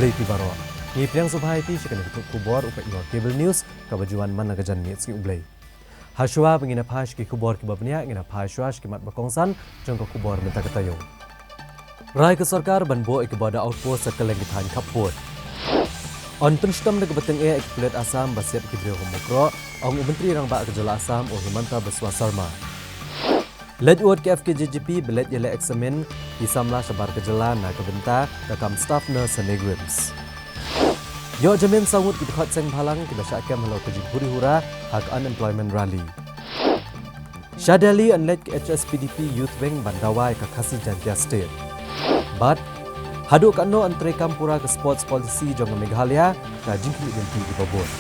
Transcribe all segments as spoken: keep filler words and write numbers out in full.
Khublei phi baroh. Ngi pdiang sngewbha ïa phi sha kane ka khubor u peit ïa ka Cable News kaba ju wan man la ka janmiet sngi U Blei. Hashwa ba ngin ïa phai sha ki khubor kiba bniah, ngin ïa phai shuwa sha ki mat ba kongsan jong ka khubor mynta ka taïew. Rai ka sorkar ban buh ïa ki border outpost ha kylleng ki thaiñ khappud. Yn pynshitom da kaba tyngeh ïa ki pulit Assam ba siat ïa ki briew ha Mukroh, ong u Myntri Rangbah ka jylla Assam u Himanta Biswa Sarma. Leit ud ka F K J G P ba leit ïaleh eksamin ki samla shabar ka jylla na ka bynta ka kam staff nurse ha NEIGRIHMS. Ïoh jamin saw ngut ki dkhot seng bhalang kiba shah kem halor ka jingpuri hura ha ka unemployment rally. Sha Delhi yn leit ka H S P D P Youth Wing ban dawa ïa ka Khasi Jaintia State. Bad haduh katno yn treikam pura ka sports policy jong ka Meghalaya, ka jingkhmih lynti kiba bun.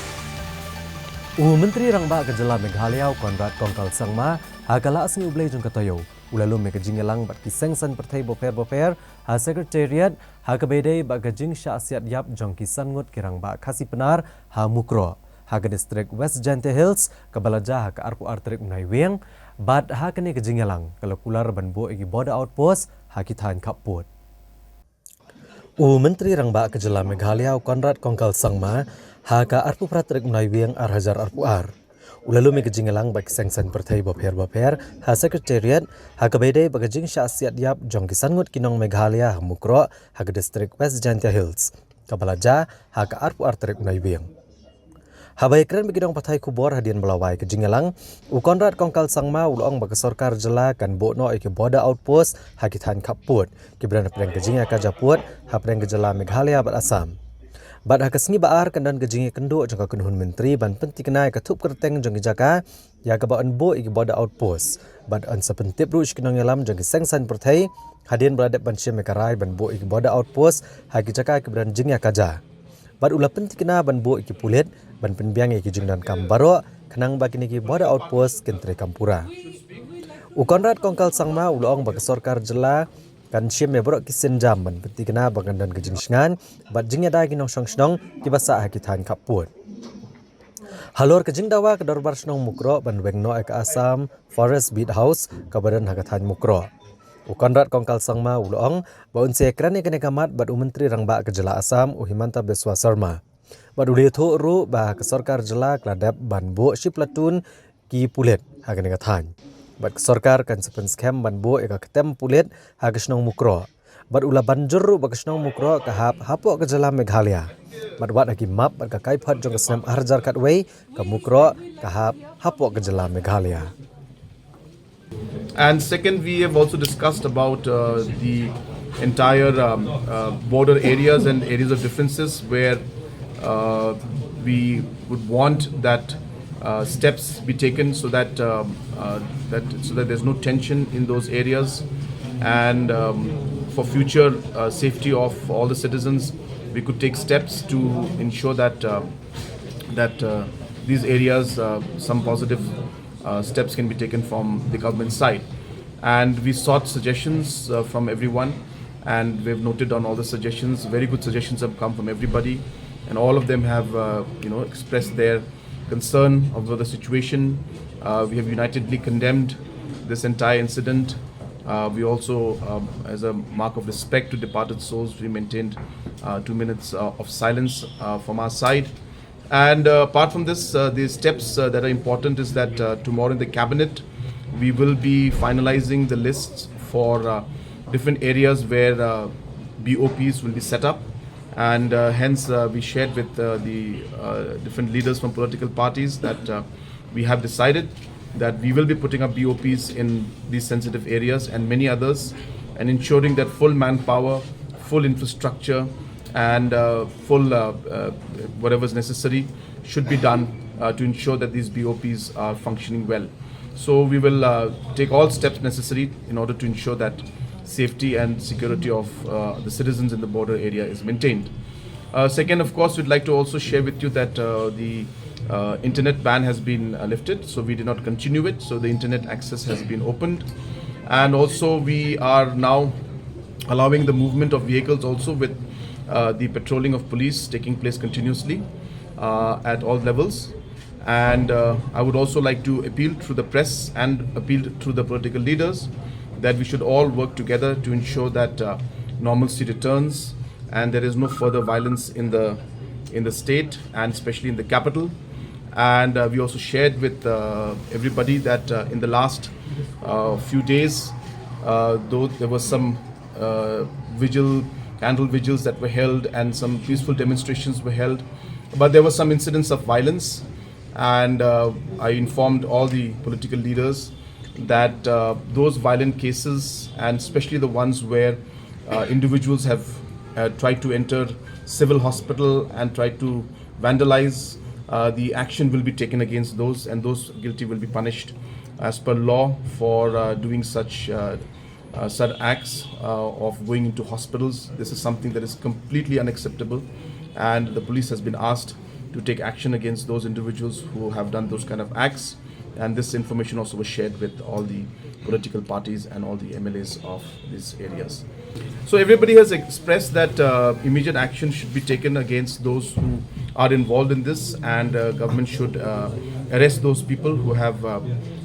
U Myntri Rangbah ka jylla Meghalaya u Conrad Kongkal Sangma ha ka la sngi U Blei jong ka taïew u la lum ïa ka jingïalang bad ki seng saiñ pyrthei bapher bapher ha Secretariat ha kaba ïadei bad ka jingshah siat ïap jong ki san ngut ki rangbah Khasi Pnar ha Mukroh ha ka distrik West Jaintia Hills kaba la jia ha ka arphew ar tarik u Naiwieng. Bad ha kane ka jingïalang ka la kular ban buh ïa ki border outpost ha ki thaiñ khappud. U Myntri Rangbah ka jylla Meghalaya u Conrad Kongkal Sangma ha ka arphew phra tarik u Naiwieng ar hajar arphew ar u la lum ïa ka jingïalang bad ki seng saiñ pyrthei bapher bapher ha Secretariat ha kaba ïadei bad ka jingshah siat ïap jong ki san ngut ki nong Meghalaya ha Mukroh ha ka distrik West Jaintia Hills kaba la jia ha ka arphew ar tarik u Naiwieng. Haba ïakren bad ki nongpathai khubor hadien ba la wai ka jingïalang, u Conrad Kongkal Sangma u la ong ba ka sorkar jylla kan buh noh ïa ki border outpost ha ki thaiñ khappud kiba don hapdeng ka jingïakajia pud hapdeng ka jylla Meghalaya bad Assam. Bad ha ka sngi ba ar kan don ka jingïakynduh jong ka kynhun myntri ban pynthikna ïa ka thup kyrteng jong ki jaka ïa kaba yn buh ïa ki border outpost. Bad yn sa pyntip ruh sha ki nongïalam jong ki seng saiñ pyrthei hadien ba la dep ban shim ïa ka rai ban buh ïa ki border outpost ha ki jaka kiba don jingïakajia. Bad u la pynthikna ban buh ïa ki pulit ban pynbiang ïa ki jingdonkam baroh khnang ba kine ki border outpost kin treikam pura. U Conrad Kongkal Sangma u la ong ba ka sorkar jylla kan shim ïa baroh ki sienjam ban pynthikna ba kan don ka jingshngaiñ bad jingïada ki nongshong shnong kiba sah ha ki thaiñ khappud. Halor ka jingdawa ka Dorbar Shnong Mukroh ban weng noh ïa ka Assam Forest Beat House kaba don ha ka thaiñ Mukroh, u Conrad Kongkal Sangma u la ong ba un sa ïakren ïa kane ka mat bad u Myntri Rangbah ka jylla Assam u Himanta Biswa Sarma. Bad u la ïathuh ruh ba ka sorkar jylla ka la dep ban buh shi platoon ki pulit ha kane ka thaiñ. Bad ka sorkar kan sa pynskhem ban buh ïa ka ktem pulit ha ka shnong Mukroh. Bad u la ban jur ruh ba ka shnong Mukroh ka hap hapoh ka jylla Meghalaya. Bad wat ha ki map bad ka kaiphod jong ka snem ar hajar khatwei ka Mukroh ka hap hapoh ka jylla Meghalaya. And second, we have also discussed about uh, the entire um, uh, border areas and areas of differences where uh, we would want that uh, steps be taken so that um, uh, that so that there's no tension in those areas, and um, for future uh, safety of all the citizens, we could take steps to ensure that uh, that uh, these areas, uh, some positive uh, steps can be taken from the government side. And we sought suggestions uh, from everyone, and we've noted on all the suggestions. Very good suggestions have come from everybody, and all of them have, uh, you know, expressed their concern over the situation. Uh, we have unitedly condemned this entire incident. Uh, we also, um, as a mark of respect to departed souls, we maintained uh, two minutes uh, of silence uh, from our side. And uh, apart from this, uh, the steps uh, that are important is that uh, tomorrow in the cabinet, we will be finalizing the lists for uh, different areas where uh, B O Ps will be set up. And uh, hence, uh, we shared with uh, the uh, different leaders from political parties that uh, we have decided that we will be putting up B O Ps in these sensitive areas and many others, and ensuring that full manpower, full infrastructure, and uh, full uh, uh, whatever is necessary should be done uh, to ensure that these B O Ps are functioning well. So we will uh, take all steps necessary in order to ensure that safety and security of uh, the citizens in the border area is maintained. Uh, second, of course, we'd like to also share with you that uh, the uh, internet ban has been uh, lifted, so we did not continue it. So the internet access has been opened, and also we are now allowing the movement of vehicles also with uh, the patrolling of police taking place continuously uh, at all levels. And uh, I would also like to appeal through the press and appeal through the political leaders that we should all work together to ensure that uh, normalcy returns and there is no further violence in the in the state, and especially in the capital. And uh, we also shared with uh, everybody that uh, in the last uh, few days, uh, though there was some uh, vigil, candle vigils that were held, and some peaceful demonstrations were held, but there were some incidents of violence, and uh, I informed all the political leaders that uh, those violent cases, and especially the ones where uh, individuals have uh, tried to enter civil hospital and tried to vandalize, uh, the action will be taken against those, and those guilty will be punished as per law for uh, doing such uh, uh, such acts uh, of going into hospitals. This is something that is completely unacceptable, and the police has been asked to take action against those individuals who have done those kind of acts. And this information also was shared with all the political parties and all the M L As of these areas. So everybody has expressed that uh, immediate action should be taken against those who are involved in this, and uh, government should uh, arrest those people who have uh,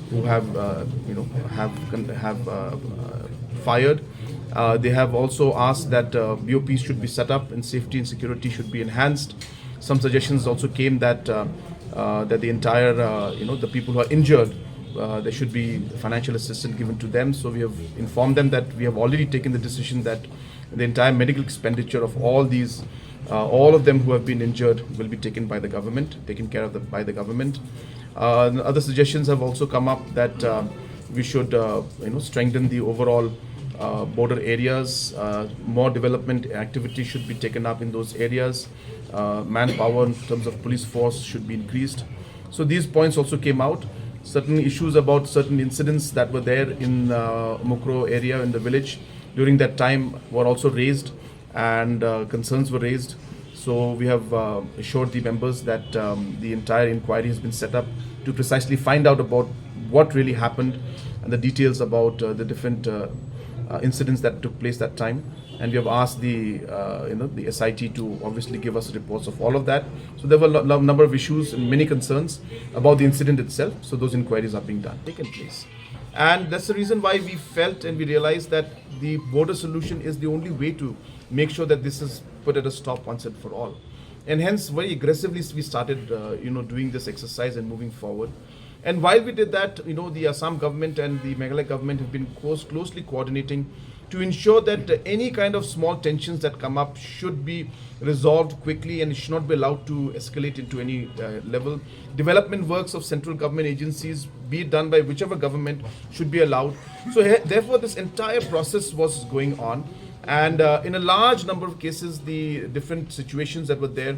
who have uh, you know have con- have uh, uh, fired. Uh, they have also asked that uh, B O Ps should be set up and safety and security should be enhanced. Some suggestions also came that uh, uh, that the entire uh, you know the people who are injured, uh, there should be financial assistance given to them. So we have informed them that we have already taken the decision that the entire medical expenditure of all these, uh, all of them who have been injured, will be taken by the government, taken care of the, by the government. Uh, and other suggestions have also come up that uh, we should, uh, you know, strengthen the overall uh, border areas. Uh, more development activity should be taken up in those areas. Uh, manpower in terms of police force should be increased. So these points also came out. Certain issues about certain incidents that were there in uh, Mukroh area in the village during that time were also raised, and uh, concerns were raised. So we have uh, assured the members that um, the entire inquiry has been set up to precisely find out about what really happened and the details about uh, the different uh, uh, incidents that took place that time. And we have asked the uh, you know the S I T to obviously give us reports of all of that. So there were a lo- lo- number of issues and many concerns about the incident itself. So those inquiries are being done, taken place. And that's the reason why we felt and we realized that the border solution is the only way to make sure that this is put at a stop once and for all. And hence, very aggressively, we started, uh, you know, doing this exercise and moving forward. And while we did that, you know, the Assam government and the Meghalaya government have been close, closely coordinating to ensure that uh, any kind of small tensions that come up should be resolved quickly and it should not be allowed to escalate into any uh, level. Development works of central government agencies, be it done by whichever government, should be allowed. So he- therefore, this entire process was going on, and uh, in a large number of cases, the different situations that were there,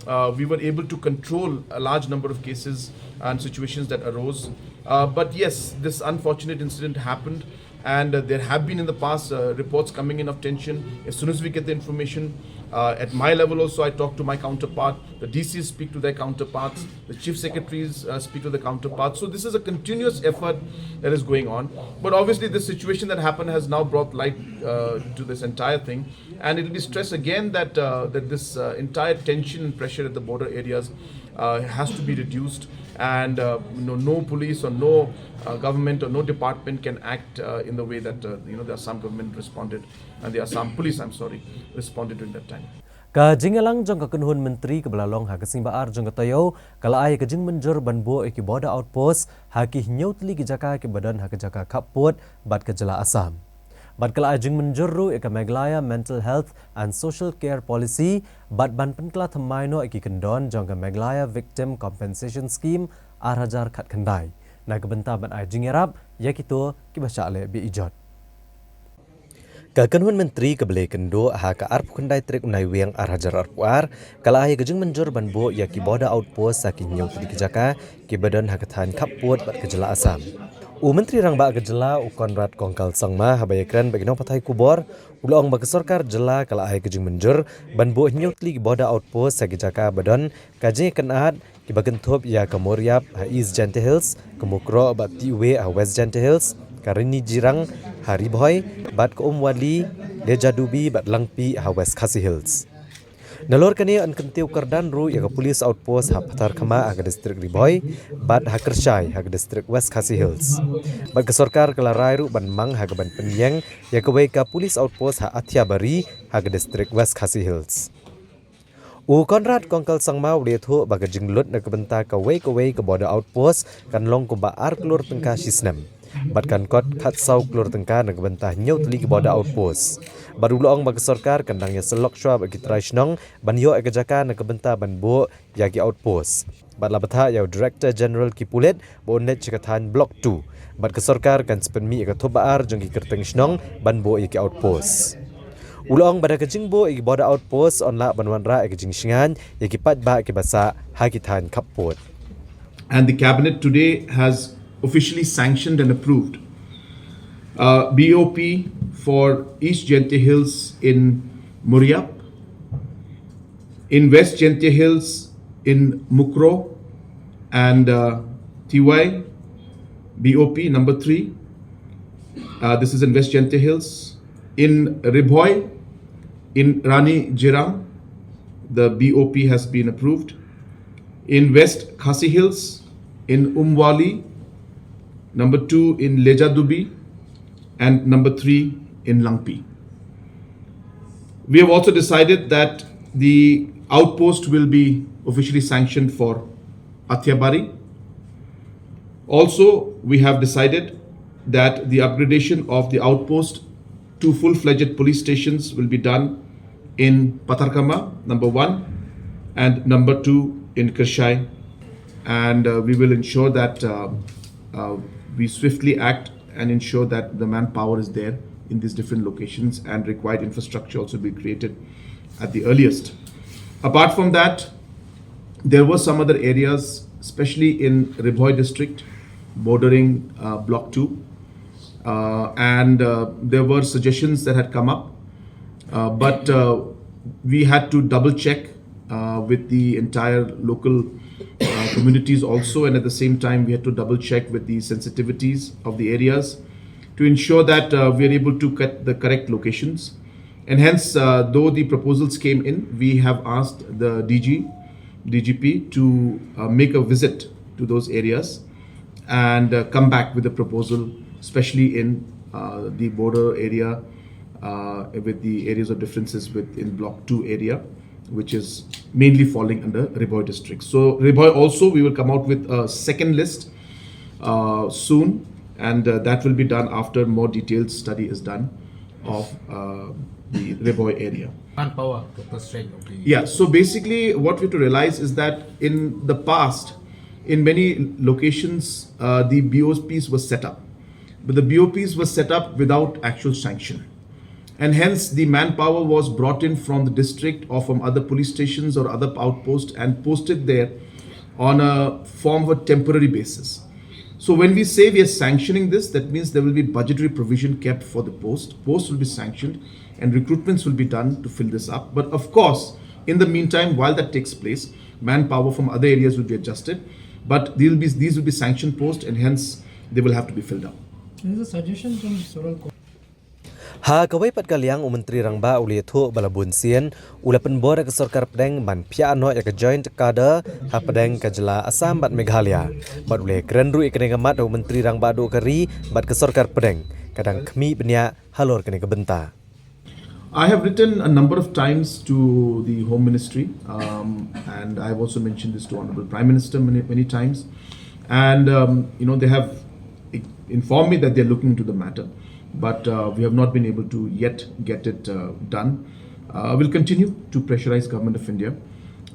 uh, we were able to control a large number of cases and situations that arose. Uh, but yes, this unfortunate incident happened, and uh, there have been in the past uh, reports coming in of tension. As soon as we get the information, uh, at my level also, I talk to my counterpart. The D Cs speak to their counterparts. The chief secretaries uh, speak to the counterparts. So this is a continuous effort that is going on. But obviously, the situation that happened has now brought light uh, to this entire thing. And it will be stressed again that uh, that this uh, entire tension and pressure at the border areas uh, has to be reduced, and uh, you know, no police or no uh, government or no department can act uh, in the way that uh, you know the Assam government responded and the Assam police, I'm sorry, responded during that time. Ka jingïalang jong ka kynhun myntri kaba la long ha ka sngi ba ar jong ka taïew ka la ai ka jingmynjur ban buh ïa ki border outpost ha ki hynñiew tylli ki jaka kiba don ha ka jaka khappud bad ka jylla Assam. Bad ka la ai jingmynjur ruh ïa ka Meghalaya Mental Health and Social Care Policy bad ban pynkylla thymmai noh ïa ki kyndon jong ka Meghalaya Victim Compensation Scheme ar hajar khatkhyndai na ka bynta ban ai jingïarap ïa kito kiba shah leh be-ijot. Ka kynhun myntri kaba la ïakynduh ha ka arphew khyndai tarik u Naiwieng ar hajar arphew ar ka la ai ka jingmynjur ban buh ïa ki border outpost ha ki hynñiew tylli ki jaka kiba don ha ka thaiñ khappud bad ka jylla Assam. U Myntri Rangbah ka jylla u Conrad Kongkal Sangma haba ïakren bad ki nongpathai khubor u la ong ba ka sorkar jylla ka la ai ka jingmynjur ban buh hynñiew tylli ki border outpost ha ki jaka ba don ka jingïakynad kiba kynthup ïa ka Moriap ha East Jaintia Hills, ka Mukroh bad Tiweh ha West Jaintia Hills, ka Rynijrang ha Ri Bhoi bad ka Umwali, Lejadubi bad Langpih ha West Khasi Hills. Nalor kane yn kyntiew kyrdan ruh ïa ka police outpost ha Patharkhmah ha ka district Ri Bhoi bad ha Kyrshai ha ka district West Khasi Hills. Bad ka sorkar ka la rai ruh ban mang ha kaban pynïeng ïa kawei ka police outpost ha Athiabari ha ka district West Khasi Hills. U Conrad Kongkal Sangma u la ïathuh ba ka jinglut na ka bynta kawei kawei ka border outpost kan long kumba ar klur tyngka shi snem. Bad kan kot khatsaw klur tyngka na ka bynta hynñiew tylli ki border outpost. Bad u la ong ba ka sorkar kan dang ïasyllok shuwa bad ki trai shnong ban ïoh ïa ka jaka na ka bynta ban buh ïa ki outpost. Bad la bthah ïa u Director General ki pulit ba un leit sha ka thaiñ Block two. Bad ka sorkar kan sa pynmih ïa ka thup ba ar jong ki kyrteng shnong ban buh ïa ki outpost. U la ong ba da ka jingbuh ïa ki border outpost yn lah ban wanrah ïa ka jingshngaiñ ïa ki paidbah kiba sah ha ki thaiñ khappud. And the cabinet today has officially sanctioned and approved uh, B O P for East Jaintia Hills in Moriap, in West Jaintia Hills in Mukroh, and uh, T Y B O P number three. Uh, this is in West Jaintia Hills. In Ri Bhoi, in Rani Jirang, the B O P has been approved. In West Khasi Hills, in Umwali, number two in Lejadubi, and number three in Langpi. We have also decided that the outpost will be officially sanctioned for Athiabari. Also, we have decided that the upgradation of the outpost to full-fledged police stations will be done in Patharkhmah, number one, and number two in Kyrshai. And uh, we will ensure that uh, uh, we swiftly act and ensure that the manpower is there in these different locations and required infrastructure also be created at the earliest. Apart from that, there were some other areas, especially in Ri Bhoi district, bordering uh, Block two, uh, and uh, there were suggestions that had come up, uh, but uh, we had to double check uh, with the entire local uh, communities also, and at the same time, we had to double check with the sensitivities of the areas to ensure that uh, we are able to get the correct locations. And hence, uh, though the proposals came in, we have asked the D G, D G P to uh, make a visit to those areas and uh, come back with a proposal, especially in uh, the border area uh, with the areas of differences within Block two area, which is mainly falling under Ri Bhoi district. So Ri Bhoi also, we will come out with a second list uh, soon, and uh, that will be done after more detailed study is done of uh, the Ri Bhoi area. Manpower, the constraint of the Yeah, so basically, what we have to realize is that in the past, in many locations, uh, the B O Ps were set up, but the B O Ps were set up without actual sanction, and hence the manpower was brought in from the district or from other police stations or other outposts and posted there on a form of a temporary basis. So when we say we are sanctioning this, that means there will be budgetary provision kept for the post. Posts will be sanctioned and recruitments will be done to fill this up. But of course, in the meantime, while that takes place, manpower from other areas will be adjusted. But these will be, these will be sanctioned posts and hence they will have to be filled up. There's a suggestion from Sural Ko- Ha kawei pat ka liang, u Myntri Rangbah u la ïathuh ba la bun sien u la pynbor ïa ka sorkar pdeng ban phiah noh ïa ka joint cadre hapdeng ka jylla Assam bad Meghalaya. Bad u la ïakren ruh ïa kane ka mat ha u Myntri Rangbah Duh ka Ri bad ka sorkar pdeng ka dang khmih bniah halor kane ka bynta. I have written a number of times to the Home Ministry, um, and I have also mentioned this to Honorable Prime Minister many, many times. And, um, you know, they have i- informed me that they're looking into the matter, but uh, we have not been able to yet get it uh, done. Uh, we'll continue to pressurize Government of India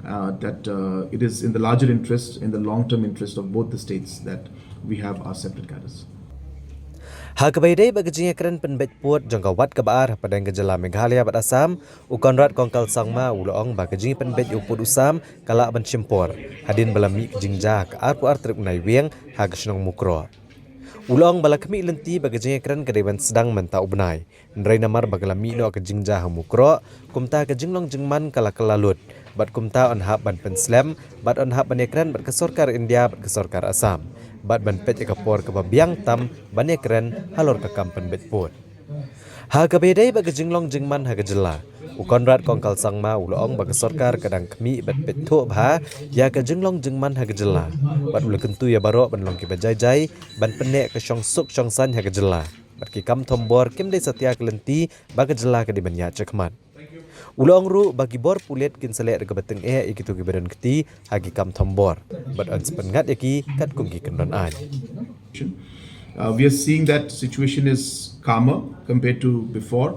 uh, that uh, it is in the larger interest, in the long-term interest of both the states that we have our separate cadres. Ha kaba ïadei bad ka jingïakren pynbeit pud jong ka wat kaba ar hapdeng ka jylla Meghalaya bad Assam, u Conrad Kongkal Sangma u la ong ba ka jingpynbeit ïa u pud u sam ka lah ban shim por hadien ba la mih ka jingjia ha ka arphew ar tarik u Naiwieng ha ka shnong Mukroh. U la ong ba la khmih lynti ba ka jingïakren ka dei ban sdang mynta u bnai. Hynrei namar ba ka la mih noh ka jingjia ha Mukroh, kumta ka jinglong jingman ka la kylla lut. Bad kumta yn hap ban pynslem bad yn hap ban ïakren bad ka sorkar India bad ka sorkar Assam, bad ban peit ïa ka por kaba biang tam ban ïakren halor ka kam pynbeit pud. Ha kaba ïadei bad ka jinglong jingman ha ka jylla, u Conrad Kongkal Sangma u la ong ba ka sorkar ka dang khmih bad peit thuh bha ïa ka jinglong jingman ha ka jylla, bad u la kyntu ïa baroh ban long kiba jai jai ban pynneh ka shongsuk shongsaiñ ha ka jylla, bad ki kam thombor kim dei satia ka lynti ba ka jylla ka dei ban ïaid shakhmat. U la ong ruh ba ki bor pulit kin sa leh da kaba tyngeh ïa kito kiba don kti ha ki kam thombor, bad yn sa pynngat ïa ki katkum ki kyndon aiñ. Uh, we are seeing that situation is calmer compared to before.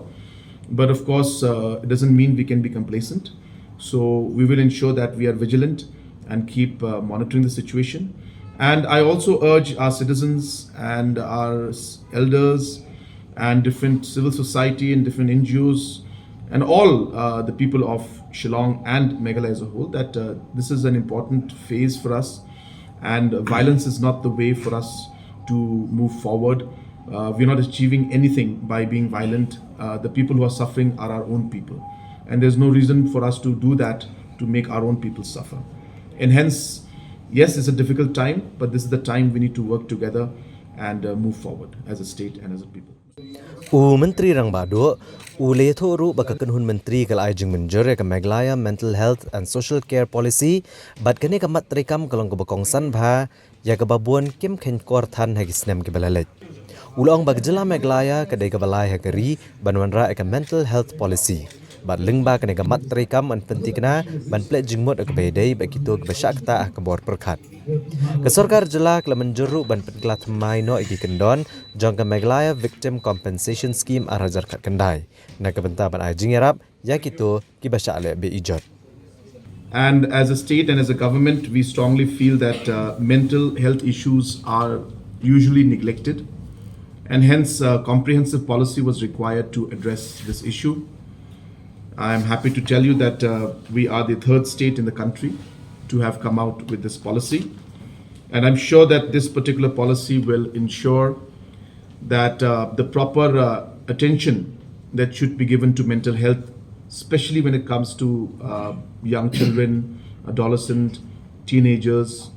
But of course, uh, it doesn't mean we can be complacent. So we will ensure that we are vigilant and keep uh, monitoring the situation. And I also urge our citizens and our s- elders and different civil society and different N G Os and all uh, the people of Shillong and Meghalaya as a whole that uh, this is an important phase for us, and violence is not the way for us to move forward. Uh, we're not achieving anything by being violent. Uh, the people who are suffering are our own people, and there's no reason for us to do that to make our own people suffer. And hence, yes, it's a difficult time, but this is the time we need to work together and uh, move forward as a state and as a people. U Myntri Rangbah Duh u la ïathuh ruh ba ka kynhun myntri ka la ai jingmynjur ïa ka Meghalaya Mental Health and Social Care Policy, bad kane ka mat treikam ka long kaba kongsan bha ïa kaba bun kim kheiñkor than ha ki snem kiba la leit. U la ong ba ka jylla Meghalaya ka dei kaba lai ha ka ri ban wanrah ïa ka Mental Health Policy, bad lyngba kane ka mat treikam yn pynthikna ban plie jingmut ïa kaba ïadei bad kito kiba shah ktah ha ka bor pyrkhat. Ka sorkar jylla ka la mynjur ruh ban pynkylla thymmai noh ïa ki kyndon jong ka Meghalaya Victim Compensation Scheme ar hajar khatkhyndai, na ka bynta ban ai jingïarap ïa kito kiba shah leh bejot. And as a state and as a government, we strongly feel that uh, mental health issues are usually neglected, and hence a comprehensive policy was required to address this issue. I'm happy to tell you that uh, we are the third state in the country to have come out with this policy. And I'm sure that this particular policy will ensure that uh, the proper uh, attention that should be given to mental health, especially when it comes to uh, young children, adolescent, teenagers.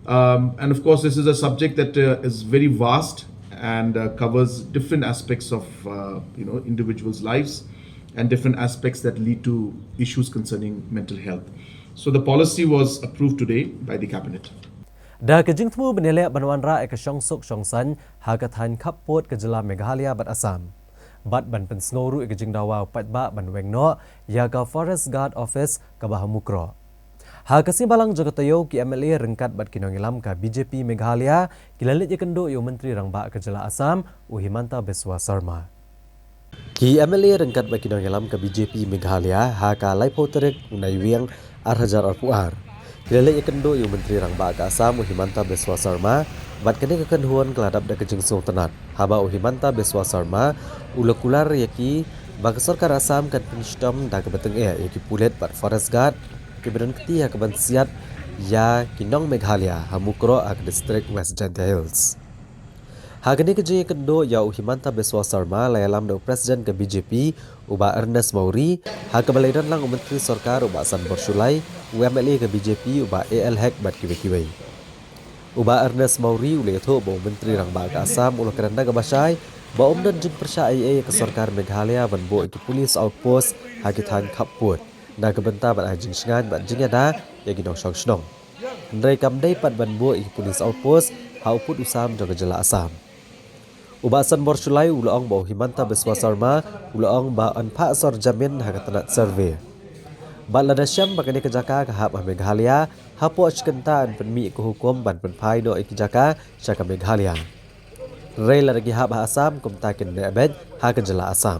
Um, and of course, this is a subject that uh, is very vast and uh, covers different aspects of uh, you know individuals' lives and different aspects that lead to issues concerning mental health. So the policy was approved today by the cabinet. Da ka jingthmu ban ïaleh ban wanrah ïa ka shongsuk shongsaiñ ha ka thaiñ khappud ka jylla Meghalaya bad Assam, bad ban pynsngew ruh ïa ka jingdawa u paidbah ban weng noh ïa ka Forest Guard Office kaba ha Mukroh. Ha ka sngi Balang jong ka taïew, ki M L A ryngkat bad ki nongïalam ka B J P Meghalaya ki la leit ïakynduh ïa u Myntri Rangbah ka jylla Assam, u Himanta Biswa Sarma. Ki M L A ryngkat bad ki nongïalam ka B J P Meghalaya ha ka laiphew tarik u Naiwieng ar hajar arphew ar, ki la leit ïakynduh ïa u Myntri Rangbah ka Assam, u Himanta Biswa Sarma, bad kane ka kynhun ka la dap da ka jingsngewtynnat haba u Himanta Biswa Sarma u la kular ïa ki ba ka sorkar Assam kan pynshitom da kaba tyngeh ïa ki pulit bad Forest Guard kiba don kti ha kaban siat ïa ki nong Meghalaya ha Mukroh ha ka distrik West Jaintia Hills. Ha kane ka jingïakynduh ïa u Himanta Biswa Sarma la ïalam da u President ka B J P, u Bah Ernest Mawrie, ha kaba la ïadon lang u Myntri Sorkar, u Bah Sanbor Shullai, u M L A ka B J P, u Bah A L Hek, bad kiwei kiwei. U Bah Ernest Mawrie u la ïathuh ba u Myntri Rangbah ka Assam u la kren da kaba shai ba ym don jingpyrshah ei ei ïa ka sorkar Meghalaya ban buh ïa ki police outpost ha ki thaiñ khappud na ka bynta ban ai jingshngaiñ bad jingïada ïa ki nongshong shnong. Hynrei kam dei pat ban buh ïa ki police outpost ha u pud u sam jong ka jylla Assam. U Bah Sanbor Shullai u la ong ba u Himanta Biswa Sarma u la ong ba yn phah sor jamin ha ka tnat survey. Bad lada shem ba kane ka jaka ka hap ha Meghalaya, hapoh shi kynta yn pynmih ïa ka hukum ban pynphai noh ïa ki jaka sha ka Meghalaya. Hynrei lada ki hap ha Assam, kumta kin neh beit ha ka jylla Assam.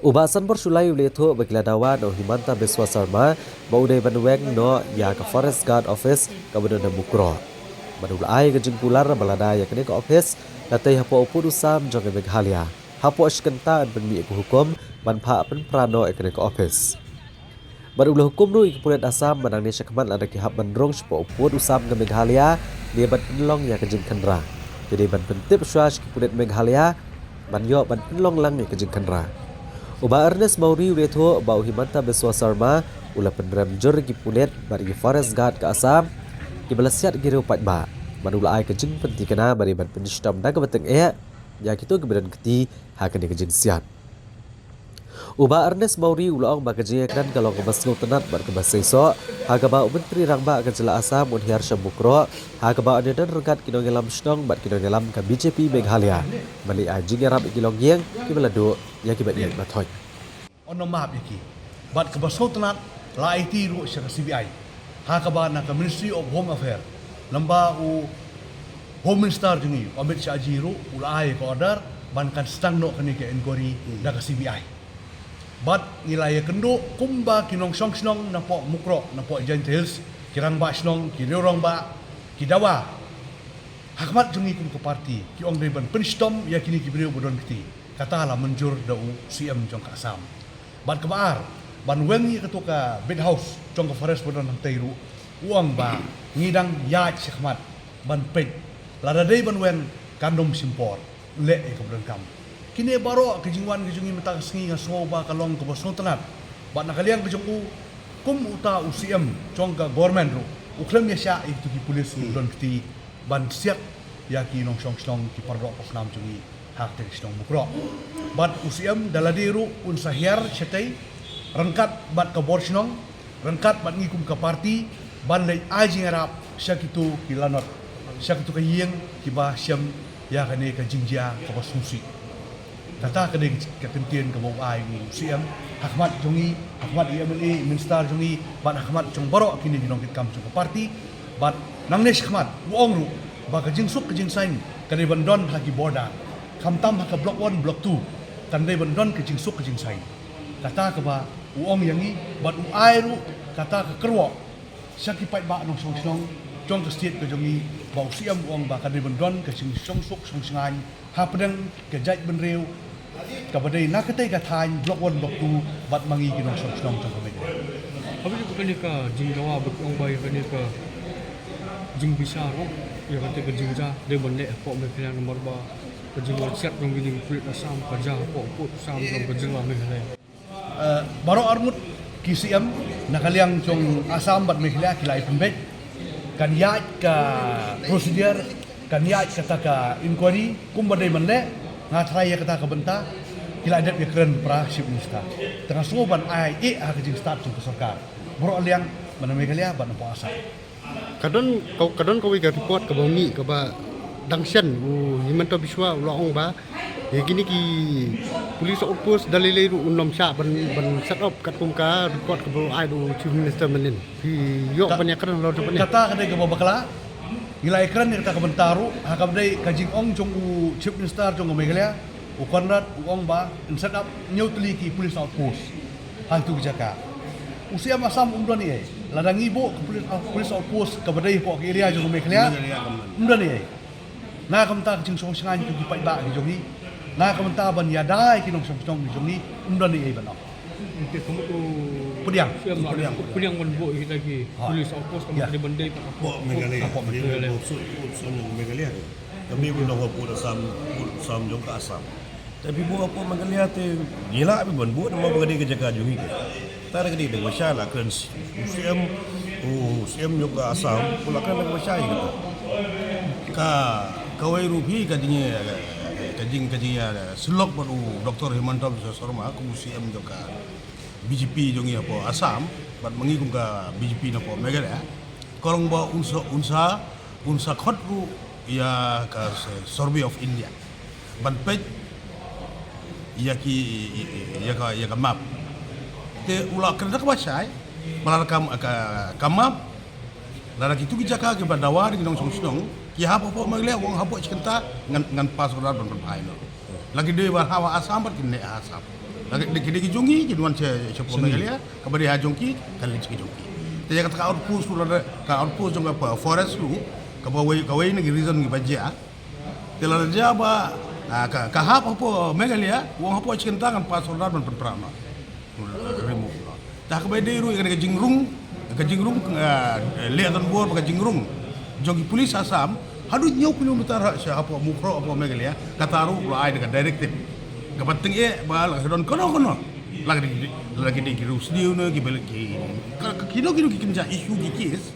U Bah Sanbor Shullai u la ïathuh ba ki la dawa na u Himanta Biswa Sarma ba u dei ban weng noh ïa ka Forest Guard Office kaba don ha Mukroh. Bad u la ai ka jingkular ba lada ïa kane ka office la tei hapoh u pud u sam jong ka Meghalaya, hapoh shi kynta yn pynmih ïa ka hukum ban phah pynpra noh ïa kane ka office. Bad u la hukum ruh ïa ki pulit Assam ba nangne shakhmat lada ki hap ban rung shapoh u pud u sam ka Meghalaya ne ban pynlong ïa ka jingkhynra, ki dei ban pyntip shuwa sha ki pulit Meghalaya ban ïoh ban pynlong lang ïa ka jingkhynra. U Bah Ernest Mawrie u la ïathuh ba u Himanta Biswa Sarma u la pynrem jur ïa ki pulit bad ïa ki Forest Guard ka Assam kiba la siat ki riew paidbah, bad u la ai ka jingpynthikna ba dei ban pynshitom da kaba tyngeh ïa kito kiba don kti ha kane ka jingsiat. U Bah Ernest Mawrie u la ong ba ka jingïakren ka long kaba sngewtynnat bad kaba seisoh, ha kaba u Myntri Rangbah ka jylla Assam un hiar sha Mukroh, ha kaba un ïadon ryngkat ki nongïalam shnong bad ki nongïalam ka B J P Meghalaya ban leit ai jingïarap ïa ki longïing kiba la duh ïa kiba ïeit ba thoit. Ong map ïa ki. Bad kaba sngewtynnat la aiti ruh sha ka C B I. Ha kaba na ka Ministry of Home Affairs, lem bad u Home Minister jong ngi, Amit Shah ji ruh u la ai ka order ban kan sdang noh kane ka inquiry da ka C B I. Bad ngi la ïakynduh kumba ki nongshong shnong napoh Mukroh, napoh Jaintia Hills, ki rangbah shnong, ki riew rangbah, ki dawa ha khmat jong ngi kum ka party, ki ong dei ban pynshitom ïa kine ki briew ba don kti. Kata la mynjur da u C M jong ka Assam. Bad kaba ar, ban weng ïa kato ka beat house jong ka forest ba don hangtei ruh, u ong ba ngi dang ïaid shakhmat ban peit. Lada dei ban weng, kan ym shim por, leh ïa kaba donkam. Kine baroh ka jingwan ka jong ngi mynta ka sngi nga sngew ba ka long kaba sngewtynnat. Bad na ka liang ka jong u, kum uta u C M jong ka government ruh, u khlem ïa shah ïa kito ki pulit kiba don kti ban siat ïa ki nongshong shnong, ki paralok parasnam jong ngi ha katei ka shnong Mukroh. Bad u C M da lade ruh un sa hiar shatei ryngkat bad ka bor shnong, ryngkat bad ngi kum ka party, ban leit ai jingïarap sha kito ki lanot, sha kito ka ïing kiba shem ïa kane ka jingjia kaba sngewsih. Kata ka dei ka kyntien kaba u ai u C M ha khmat jong ngi, ha khmat i M L A, i minister jong ngi, bad ha khmat jong baroh kine ki nongkitkam jong ka party. Bad nangne shakhmat u ong ruh ba ka jingsuk ka jingsaiñ ka dei ban don ha ki border, khamtam ha ka block one, block two, kan dei ban don ka jingsuk ka jingsaiñ. Kata kaba u ong ïa ngi, bad u ai ruh kata ka kyrwoh sha ki paidbah nongshong shnong jong ka state ka jong ngi, ba u C M u ong ba ka dei ban don ka jingshongsuk shongshngaiñ hapdeng ka jaitbynriew kaba dei na katei ka thaiñ block one, block two, bad ma ngi ki nongshong shnong jong ka Meghalaya. Haba ïa kane ka jingdawa ba ki ong ba ïa kane ka jingbishar, ïa katei ka jingjia dei ban leh hapoh Meghalaya namar ba ka jingwan siat jong kine ki pulit Assam ka jia hapoh pud Assam jong ka jylla Meghalaya. Eh, baroh arngut ki C M na ka liang jong Assam bad Meghalaya ki la ïapynbeit, kan ïaid ka procedure, kan ïaid kata ka inquiry kumba dei ban leh. Nga tharai ïa kata ka bynta ki la dep ïakren para Chief Minister. Te nga sngew ban ai ïa ha ka jingstad jong ka sorkar baroh liang, bad na Meghalaya bad na poh Assam. Ka don ka, ka don kawei ka report kaba mih kaba dang shen u Himanta Biswa u la ong ba ïa kine ki police outpost da lei lei ruh un ym shah ban, ban set up katkum ka report kaba ai da u Chief Minister mynnin. Phi ïoh ban ïakren halor jong kane? Kata ka dei kaba bakla. Ngi la ïakren ïa kata ka bynta ruh ha kaba dei ka jingong jong u Chief Minister jong ka Meghalaya, u Conrad, u ong ba yn set up hynñiew tylli ki police outpost ha kito ki jaka. U C M Assam um don ei ei. Lada ngi buh ka police, ah, police outpost kaba dei hapoh ka area jong ka Meghalaya, um don ei ei. Na ka bynta ka jingshongshngaiñ ki paidbah ki jong ngi, na ka bynta ban ïada ïa ki nongshong shnong ki jong ngi, um don ei ei ban ong. Pdiang. Pdiang ban buh ïa kita ki police outpost ka Meghalaya. Hapoh Meghalaya. Ka Meghalaya. Kami pun dah buh Assam, buh Assam jong ka Assam. Tapi buh hapoh Meghalaya te ngi lah ban buh namar ba ka dei ka jaka jong ngi. Te ka dei ba sha la kren u C M, u C M jong ka Assam u la kren ba sha ïa kata. Ka, kawei ruh phi ka jing, ka jing, ka jing ïa syllok bad u Doctor Himanta Biswa Sarma kum u C M jong ka B J P jong ngi hapoh Assam bad ma ngi kum ka B J P napoh Meghalaya. Ka long ba un sa, un sa, un sa khot ruh ïa ka Survey of India ban peit ïa ki, ïa ka, ïa ka map. Te u la kren da kaba shai ba la ka, ka, ka map, lada kito ki jaka kiba dawa da ki nongshong shnong ki hap hapoh Meghalaya, u ong hapoh shi kynta ngan, ngan pass order ban pynphai noh. Lada ki dei ban hap ha Assam bad kin leh ha Assam. Lada ki dei ki jong ngi kin wan sha, shapoh Meghalaya, kaba dei ha jong ki kan leit sha ki jong ki. Te ïa kata ka outpost ruh, lada ka outpost jong ka forest ruh, kaba wei, kawei na ki reason kiba jia. Te lada jia ba, ah, ka, ka hap hapoh Meghalaya, u ong hapoh shi kynta ngan pass order ban pynpra noh. Remove noh. Te ha kaba dei ruh ïa ka jingrung, ka jingrung, ah, leh donbor bad ka jingrung jong ki police Assam haduh hynñiew kilometer ha, sha hapoh Mukroh hapoh Meghalaya, kata ruh la ai da ka directive. Kaba tyngeh ba lada don kano kano, lada ki, lada ki dei ki riewsniew ne ki bel ki, ka, ka kino kino ki kynja issue ki case,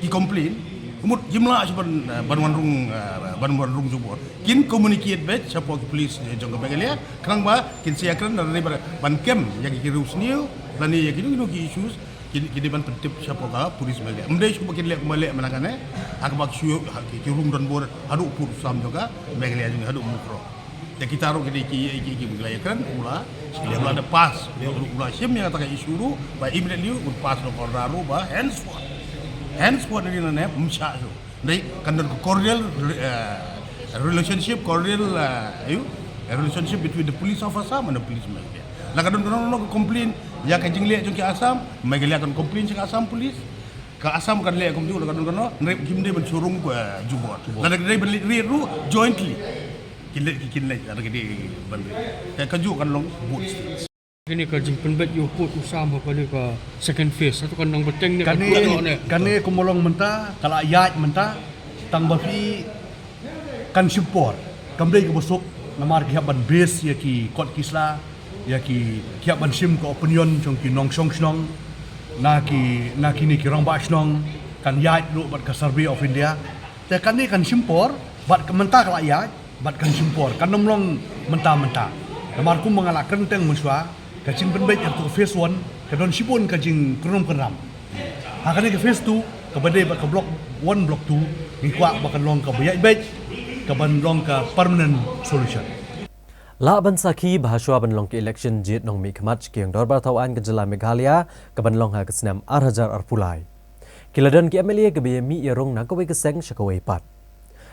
ki complain, Mut jimlah shu ban, eh, ban wan rung, eh, ban wan rung jubor. Kin communicate beit shapoh ki police, eh, jong ka Meghalaya. Khnang ba kin sa ïakren da ban, ban kem ïa ki riew sniew lane ïa ki dei ki issues ki, ki dei ban pyntip shapoh ka police Meghalaya. Ym dei shu ba kin leh kumba leh mynta kane. Ha kaba ki shu, ha ki, ki rung donbor haduh pud u sam jong ka Meghalaya jong ngi, haduh Mukroh. Te kita ruh ki dei ki, ki, ki, ki la ïakren, u la, u la da pass, u la shim ïa kata ka issue ruh, ba immediately un pass da ka order ruh ba henceforth. Henceforth, ri na ne ym shah shuh. Dei kan don ka cordial, eh, relationship, cordial, eh, aïu, a relationship between the police of Assam and the police of Meghalaya. La ka don, ka don, ka don ka complain ïa ka jingleh jong ki Assam, Meghalaya kan complain sha ka Assam police. Ka Assam kan leh kumjuh, la ka don, ka don, nrep kim dei ban shu rung, eh, jubor. Lada dei ban leh ruh jointly. Kin leh, kin leh, lada ki dei ban leh. Te kajuh kan long both states. Kane ka jingpynbeit ïa u pud u sam ha kane ka second phase. Hato kan nang bteng ne, kan Kane, pud ne? Kane kumba long mynta, ka la ïaid mynta, tang ba phi kan shim por. Kam dei kaba suk, namar ki hap ban base ïa ki kot ki sla, ïa ki, ki hap ban shim ka opinion jong ki nongshong shnong, na ki, na kine ki rangbah shnong, kan ïaid ruh bad ka Survey of India. Te kane kan shim por, bad ka mynta ka la ïaid, bad kan shim por. Kan ym long mynta mynta. Namar kumba nga la kren teng mynshuwa, ka jingpynbeit ïa ka phase one, ka don shibun ka jingkynrum kynram. Ha kane ka phase two, kaba dei bad ka block one, block two, ngi kwah ba kan long kaba ïaid beit, kaban long ka permanent solution. Lah ban sakhi ba hashuwa ban long ka election jied nongmihkhmat sha ka ïing dorbar thaw aiñ ka jylla Meghalaya, kaban long ha ka snem ar hajar arphew lai. Ki la don ki M L A kiba ïamih ïarung na kawei ka seng sha kawei pat.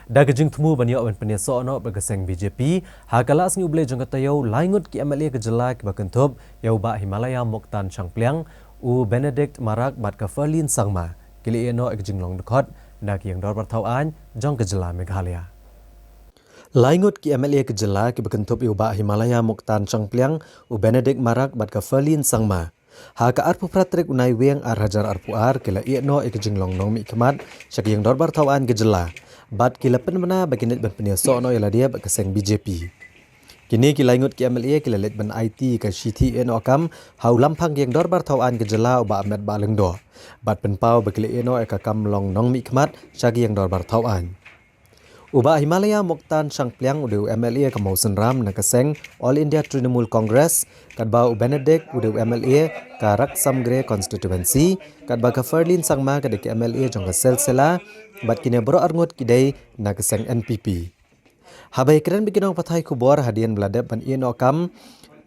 Da ka jingthmu ban ïoh ban pynïasoh noh bad ka seng B J P, ha ka lad sngi U Blei jong ka taïew, lai ngut ki M L A ka jylla kiba kynthup ïa u Bah Himalaya Muktan Shangpliang, u Benedict Marak bad ka Ferlin Sangma, ki la ïeh noh ïa ka jinglong dkhot na ka ïing dorbar thaw aiñ jong ka jylla Meghalaya. Lai ngut ki M L A ka jylla kiba kynthup ïa u Bah Himalaya Muktan Shangpliang, u Benedict Marak bad ka Ferlin Sangma, ha ka arphew phra tarik u Naiwieng ar hajar arphew ar, ki la ïeh noh ïa ka jinglong nongmihkhmat sha ka ïing dorbar thaw aiñ ka jylla, bad ki la pynbna ba kin leit ban pynïasoh noh ïa lade bad ka seng B J P. Kine ki lai ngut ki M L A ki la leit ban aiti ïa ka shithi ïeh noh kam ha u lamphang ka ïing dorbar thaw aiñ ka jylla, u Bah Metbah Lyngdoh, bad pynpaw ba ki la ïeh noh ïa ka kam long nongmihkhmat sha ka ïing dorbar thaw aiñ. U Bah Himalaya Muktan Shangpliang u dei u M L A ka Mawsynram na ka seng All India Trinamool Congress, katba u Benedict u dei u M L A ka Ransamgarh Constituency, katba ka Ferlin Sangma ka dei ka M L A jong ka Silsila, bad kine baroh arngut ki dei na ka seng N P P. Haba ïakren bad ki nongpathai khubor hadien ba la dep ban ïeh noh kam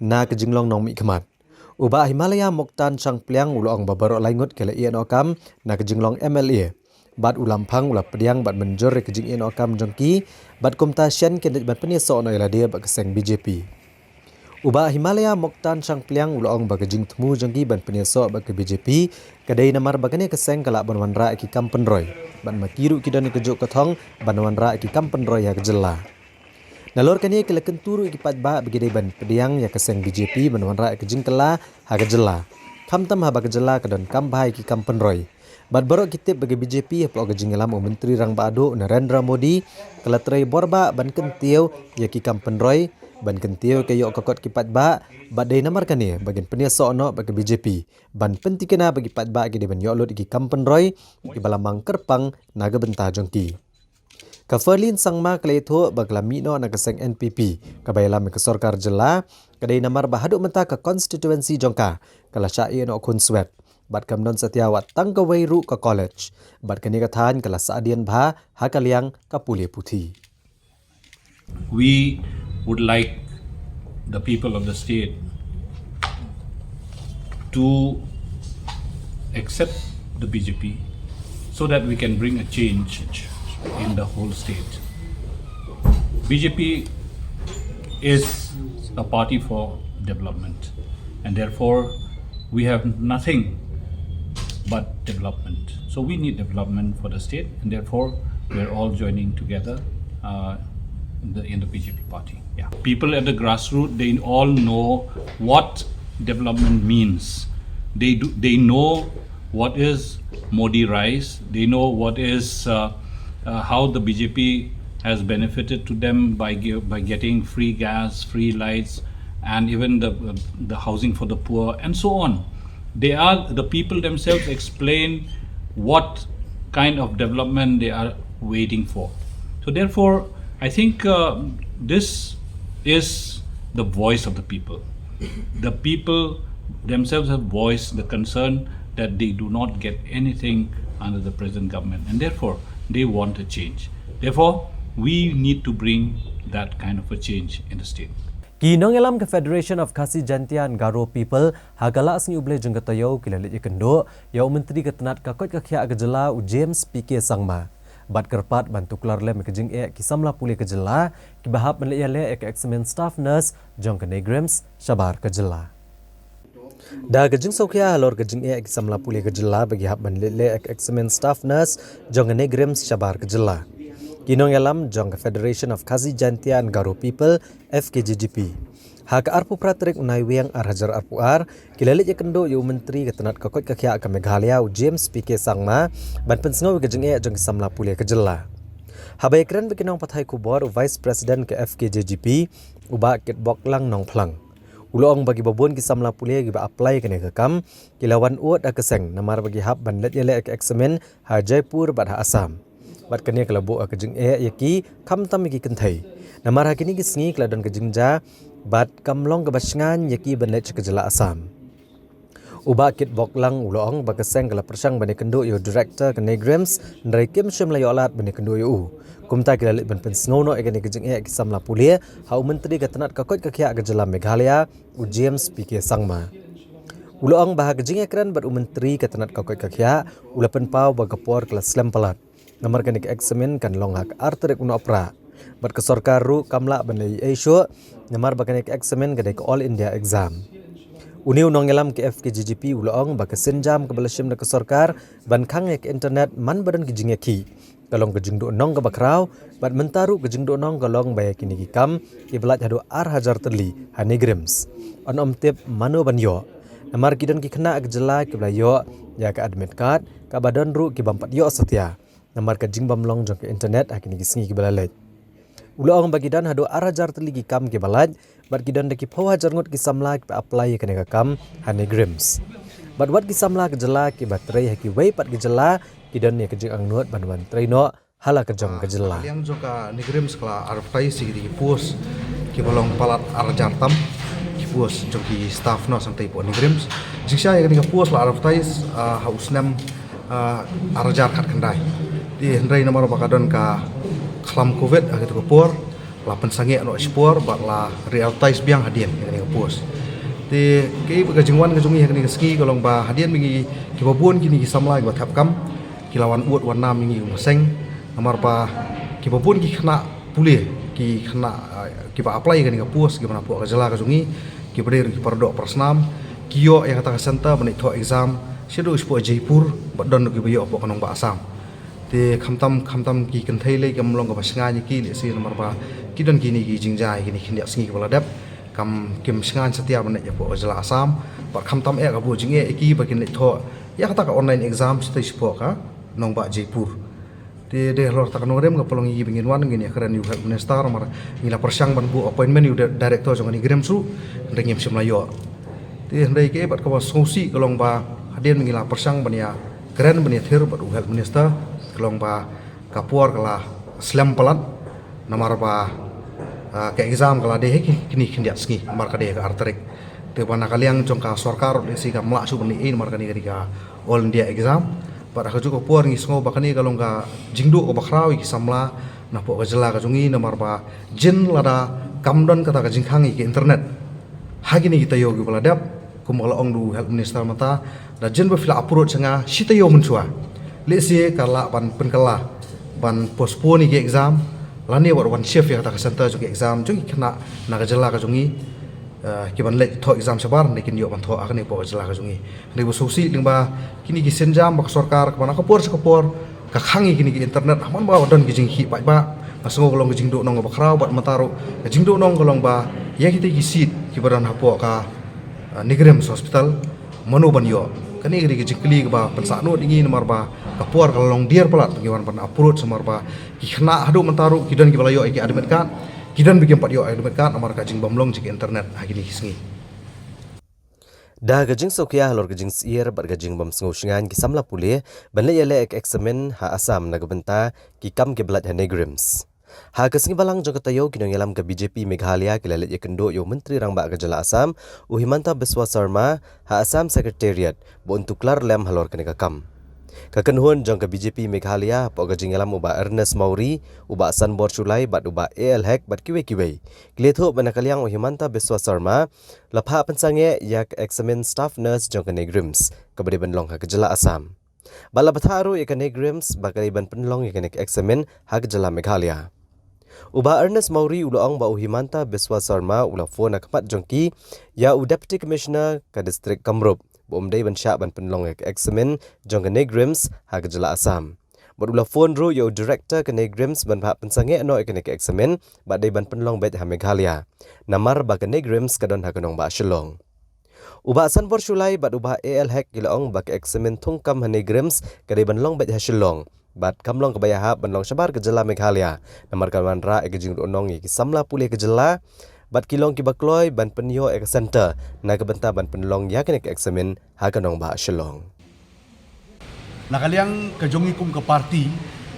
na ka jinglong nongmihkhmat, u Bah Himalaya Muktan Shangpliang u la ong ba baroh lai ngut ki la ïeh noh kam na ka jinglong M L A, bad u lamphang u la pdiang bad mynjur ïa ka jingïeh noh kam jong ki, bad kumta shen kin leit ban pynïasoh noh ïa lade bad ka seng B J P. U Bah Himalaya Muktan Shangpliang u la ong ba ka jingthmu jong ki ban pynïasoh bad ka B J P ka dei namar ba kane ka seng ka lah ban wanrah ïa ki kam pynroi, bad ma ki ruh ki don ïa ka juk ka thong ban wanrah ïa ki kam pynroi ha ka jylla. Nalor kane ki la kyntu ruh ïa ki paidbah ba ki dei ban pdiang ïa ka seng B J P ban wanrah ïa ka jingkylla ha ka jylla, khamtam haba ka jylla ka donkam bha ïa ki kam pynroi. Bad baroh ki tip ba ka B J P hapoh ka jingïalam u Myntri Rangbah Duh Narendra Modi ka la trei borbah ban kyntiew ïa ki kam pynroi, ban kyntiew ïa ka ïoh ka kot ki paidbah, bad dei namar kane ba kin pynïasoh noh bad ka B J P ban pyntikna ba ki paidbah ki dei ban ïoh lut ïa ki kam pynroi kiba la mang kyrpang na ka bynta jong ki. Ka Ferlin Sangma ka la ïathuh ba ka la mih noh na ka seng N P P kaba ïalam ïa ka sorkar jylla, ka dei namar ba haduh mynta ka constituency jong ka ka la shah ïeh noh khun swet, bad kam don satia wat tang kawei ruh ka college, bad kane ka thaiñ ka la sahdien bha ha ka liang ka pule puthi. We would like the people of the state to accept the B J P so that we can bring a change in the whole state. B J P is a party for development, and therefore we have nothing but development. So we need development for the state, and therefore we're all joining together uh, in, the, in the B J P party. Yeah. People at the grassroots, they all know what development means. They do. They know what is Modi rice. They know what is uh, uh, how the B J P has benefited to them by gi- by getting free gas, free lights, and even the uh, the housing for the poor and so on. They are the people themselves explain what kind of development they are waiting for. So therefore, I think uh, this is the voice of the people. The people themselves have voiced the concern that they do not get anything under the present government, and therefore they want a change. Therefore, we need to bring that kind of a change in the state. Ki nongïalam ka Federation of Khasi Jaintia and Garo People ha ka la sngi U Blei jong ka taïew ki la leit ïakynduh ïa u Myntri ka tnat ka koit ka khiah ka jylla u James P K Sangma bad kyrpad ban tuklar lem ïa ka jingeh ki samla pule ka jylla kiba hap ban leit ïaleh ïa ka eksamin staff nurse jong ka NEIGRIHMS shabar ka jylla. Da ka jingsngewkhia halor ka jingeh ki samla pule ka jylla ba ki hap ban leit leh ïa ka eksamin staff nurse jong ka NEIGRIHMS shabar ka jylla, ki nongïalam jong ka Federation of Khasi Jaintia and Garo People, F K J G P, ha ka arphew phra tarik u Naiwieng ar hajar arphew ar ki la leit ïakynduh ïa u Myntri ka tnat ka koit ka khiah ka Meghalaya u James P K Sangma ban pynsngew ïa ka jingeh jong ki samla pule ka jylla. Haba ïakren bad ki nongpathai khubor u Vice President ka F K J G P, u Bah Kitboklang Nongphlang, u la ong ba kiba bun ki samla pule kiba apply ïa kane ka kam ki la wan ud ha ka seng namar ba ki hap ban leit ïaleh ïa ka eksamin ha Jaipur bad ha Assam. Bad kane ka la buh ïa ka jingeh ïa ki, khamtam ïa ki kynthei, namar ha kine ki sngi ka la don ka jingjia bad kam long kaba shngaiñ ïa ki ban leit sha ka jylla Assam. U Bah Kitboklang u la ong ba ka seng ka la pyrshang ban ïakynduh ïa u Director ka NEIGRIHMS, hynrei kim shym la ïoh lad ban ïakynduh ïa u. Kumta ki la leit ban pynsngew noh ïa kane ka jingeh ki samla pule ha u Myntri ka tnat ka koit ka khiah ka jylla Meghalaya u James P K Sangma. U la ong ba ha ka jingïakren bad u Myntri ka tnat ka koit ka khiah, u la pynpaw ba ka por ka la slem palat namar kane ka eksamin kan long ha ka ar tarik u Nohprah. Bad ka sorkar ruh kam lah ban leh ei ei shuh namar ba kane ka eksamin ka dei ka All India Exam. Une u nongïalam ka F K J G P u la ong ba ka sienjam kaba la shim da ka sorkar ban khang ïa ka internet man ba don ki jingïakhih ka long ka jingduhnong kaba khraw, bad mynta ruh ka jingduhnong ka long ba ïa kine ki kam kiba lait haduh ar hajar tylli ha NEIGRIHMS yn ym tip mano ban ïoh. Namar ki don ki khynnah ka jylla kiba la ïoh ïa ka admit card, kaba don ruh ki bym pat ïoh satia namar ka jingbym long jong ka internet ha kine ki sngi kiba la leit. U la ong ba ki don haduh ar hajar tylli ki kam kiba lait, bad ki don da ki phew hajar ngut ki samla kiba apply ïa kane ka kam ha NEIGRIHMS. Bad wat ki samla ka jylla kiba trei ha kiwei pat ki jylla ki don ïa ka jingangnud ban wan trei noh ha la ka jong ka jylla. Liang jong ka NEIGRIHMS ka la advertise ïa ki post kiba long palat ar hajar tam, ki post jong ki staff nurse hangtei hapoh NEIGRIHMS. Jingshisha ïa kane ka post la advertise, ah, ha u snem, ah, ar hajar khatkhyndai. Te hynrei namar ba ka don ka khlam covid ha katu ka por, la pynsangeh noh shipor bad la re-advertise biang hadien ïa kane ka post. Te kaei ba ka jingwan ka jong ngi ha kane ka sngi ka long ba hadien ba ngi, kiba bun kine ki samla kiba thep kam ki la wan ud wan nam ïa ngi kum ka seng, namar ba kiba bun ki khynnah pule, ki khynnah, ah, kiba apply ïa kane ka post kiba na hapoh ka jylla ka jong ngi, kiba dei ruh ki paradoh parasnam, ki ïoh ïa kata ka center ban leit thoh exam shaduh shapoh Jaipur, bad don ruh kiba ïoh hapoh ka nongbah Assam. Te khamtam, khamtam ki kynthei lei kam long kaba shngaiñ ïa ki lehse namar ba ki don kine ki jingjia ïa kine khyndiat sngi kiba la dep, kam, kim shngaiñ satia ban leit hapoh ka jylla Assam. Bad khamtam eh ka buh jingeh ïa ki ba kin leit thoh ïa kata ka online exam shatei shapoh ka nongbah Jaipur. Te dei halor kata ka nongrim ka pynlong ïa ki ba ngin wan ngin ïakren ïa u Health Minister namar ngi la pyrshang ban buh appointment ïa u di-, director jong ka NEIGRIHMS ruh, hynrei ngim shym la ïoh. Te hynrei kaei bad kaba sngewsih ka long ba hadien ba ngi la pyrshang ban ïa kren ban ïathir bad u Health Minister, ka long ba ka por ka la slem palat namar ba, ah, ka exam ka la dei ha ki, kine khyndiat sngi namar ka dei ha ka ar tarik. Te ba na ka liang jong ka sorkar lehse kam lah shuh ban leh ei namar kane ka dei ka All India Exam. Bad ha kajuh ka por ngi sngew ba kane ka long ka jingduh kaba khraw ïa ki samla na hapoh ka jylla ka jong ngi namar ba jin lada kam don kata ka jingkhang ïa ka internet ha kine ki taïew kiba la dep, kum ba la ong da u Health Minister mynta, da jin ba phi la approach sha nga shi taïew mynshuwa, lehse ka lah ban pynkylla, ban postpone ïa ka exam, lane wat wan shift ïa kata ka center jong ka exam jong ki khynnah na ka jylla ka jong ngi, eh, ki ban leit thoh exam shabar, ne kin ïoh ban thoh ha kane hapoh ka jylla ka jong ngi. Hynrei ba sngewsih lyngba kine ki sienjam ba ka sorkar kaba na ka por sha ka por ka khang ïa kine ki internet, ha man ba don ki jingkhih paidbah, nga sngew ka long ka jingduhnong kaba khraw. Bad mynta ruh ka jingduhnong ka long ba ïa kitei ki seat kiba don hapoh ka, ah, NEIGRIHMS Hospital, mano ban ïoh? Kane ka dei ka jingkylli kaba pynsangeh ïa ngi namar ba ka por ka la long dier palat ba ngi wan ban approach namar ba ki khynnah haduh mynta ruh ki don kiba la ïoh ïa ki admit card, ki don ba kim pat ïoh admit card namar ka jingbym long jong ka internet ha kine ki sngi. Da ka jingsngewkhia halor ka jingsyier bad ka jingbym sngewshngaiñ ki samla pule ban leit ïaleh ka eksamin ha Assam na ka bynta ki kam kiba lait ha NEIGRIHMS. Ha ka sngi Balang jong ka taïew, ki nongïalam ka BJP Meghalaya ki la leit ïakynduh ïa u Myntri Rangbah ka jylla Assam, u Himanta Biswa Sarma, ha Assam Secretariat ba un tuklar lem halor kane ka kam. Ka kynhun jong ka BJP Meghalaya hapoh ka jingïalam u Bah Ernest Mawrie, u Bah Sanbor Shullai bad u Bah A L Hek bad kiwei kiwei, ki la ïathuh ba na ka liang u Himanta Biswa Sarma la phah pynsangeh ïa ka eksamin staff nurse jong ka NEIGRIHMS kaba dei ban long ha ka jylla Assam. Bad la bthah ruh ïa ka NEIGRIHMS ba ka dei ban pynlong ïa kane ka eksamin ha ka jylla Meghalaya. U Bah Ernest Mawrie u la ong ba u Himanta Biswa Sarma u la phone ha khmat jong ki ïa u Deputy Commissioner ka district Kamrup ba um dei ban shah ban pynlong ïa ka eksamin jong ka NEIGRIHMS ha ka jylla Assam. Bad u la phone ruh ïa u Director ka NEIGRIHMS ban phah pynsangeh noh ïa kane ka eksamin ba dei ban pynlong beit ha Meghalaya, namar ba ka NEIGRIHMS ka don ha ka nongbah Shillong. U Bah Sanbor Shullai bad u Bah A L Hek ki la ong ba ka eksamin thungkam ha NEIGRIHMS ka dei ban long beit ha Shillong bad kam long kaba ïahap ban long shabar ka jylla Meghalaya, namar kan wanrah ïa ka jingïohnong ïa ki samla pule ka jylla bad ki long kiba kloi ban pynïoh ïa ka centre na ka bynta ban pynlong ïa kane ka eksamin ha ka nongbah Shillong. Na ka liang ka jong ngi kum ka party,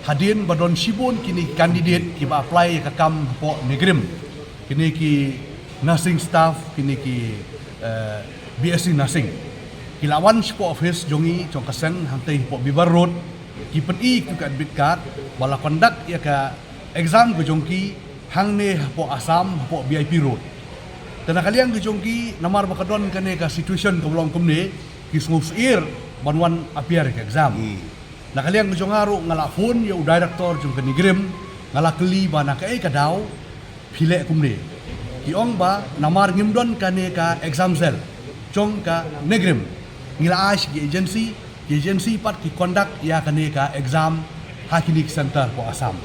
hadien ba don shibun kine ki candidate kiba apply ïa ka kam hapoh NEIGRIHMS, kine ki nursing staff, kine ki, eh, B S c nursing, ki la wan shapoh office jong ngi jong ka seng hangtei hapoh Bibar Road, ki pyni ïa ka admit card ba la conduct ïa ka exam ka jong ki hangne hapoh Assam, hapoh V I P Road. Te na ka liang ka jong ki, namar ba ka don kane ka situation kaba long kumne, ki sngewsyier ban wan appear ïa ka exam. Hmm. Na ka liang ka jong nga ruh nga la phone ïa u director jong ka NEIGRIHMS, nga la kylli ba na kaei ka daw phi leh kumne. Ki ong ba namar ngim don kane ka exam cell jong ka NEIGRIHMS, ngi la ai sha ki agency, ki agency pat ki conduct ïa kane ka exam ha kine ki centre hapoh Assam.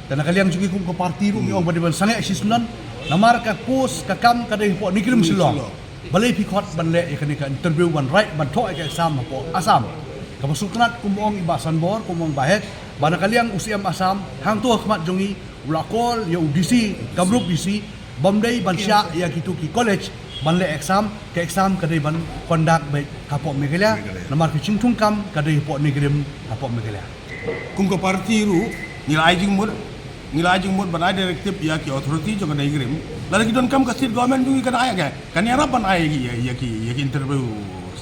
Te na ka liang jong ngi kum ka party ruh ngi ong ba dei ban sangeh shisyndon, namar ka post ka kam ka dei hapoh NEIGRIHMS Shillong. Balei phi khot ban leh ïa kane ka interview ban rai ban thoh ïa ka exam hapoh Assam? Kaba sngewtynnat kum ong i Bah Sanbor, kum ong Bah Hek, ba na ka liang u C M Assam hangto ha khmat jong ngi u la call ïa u D C, Kamrup D C, bym dei ban shah ïa kitu ki college ban leh exam, ka exam ka dei ban conduct beit hapoh Meghalaya, Meghalaya. Namar ka jingthungkam ka dei hapoh NEIGRIHMS hapoh Meghalaya. Kum ka party ruh ngi la ai jingmut, ngi la ai jingmut ban ai directive ïa ki authority jong ka NEIGRIHMS. Lada ki donkam ka state government jong ngi kan ai ka, kan ïarap ban ai ïa, ïa ki, ïa ki interview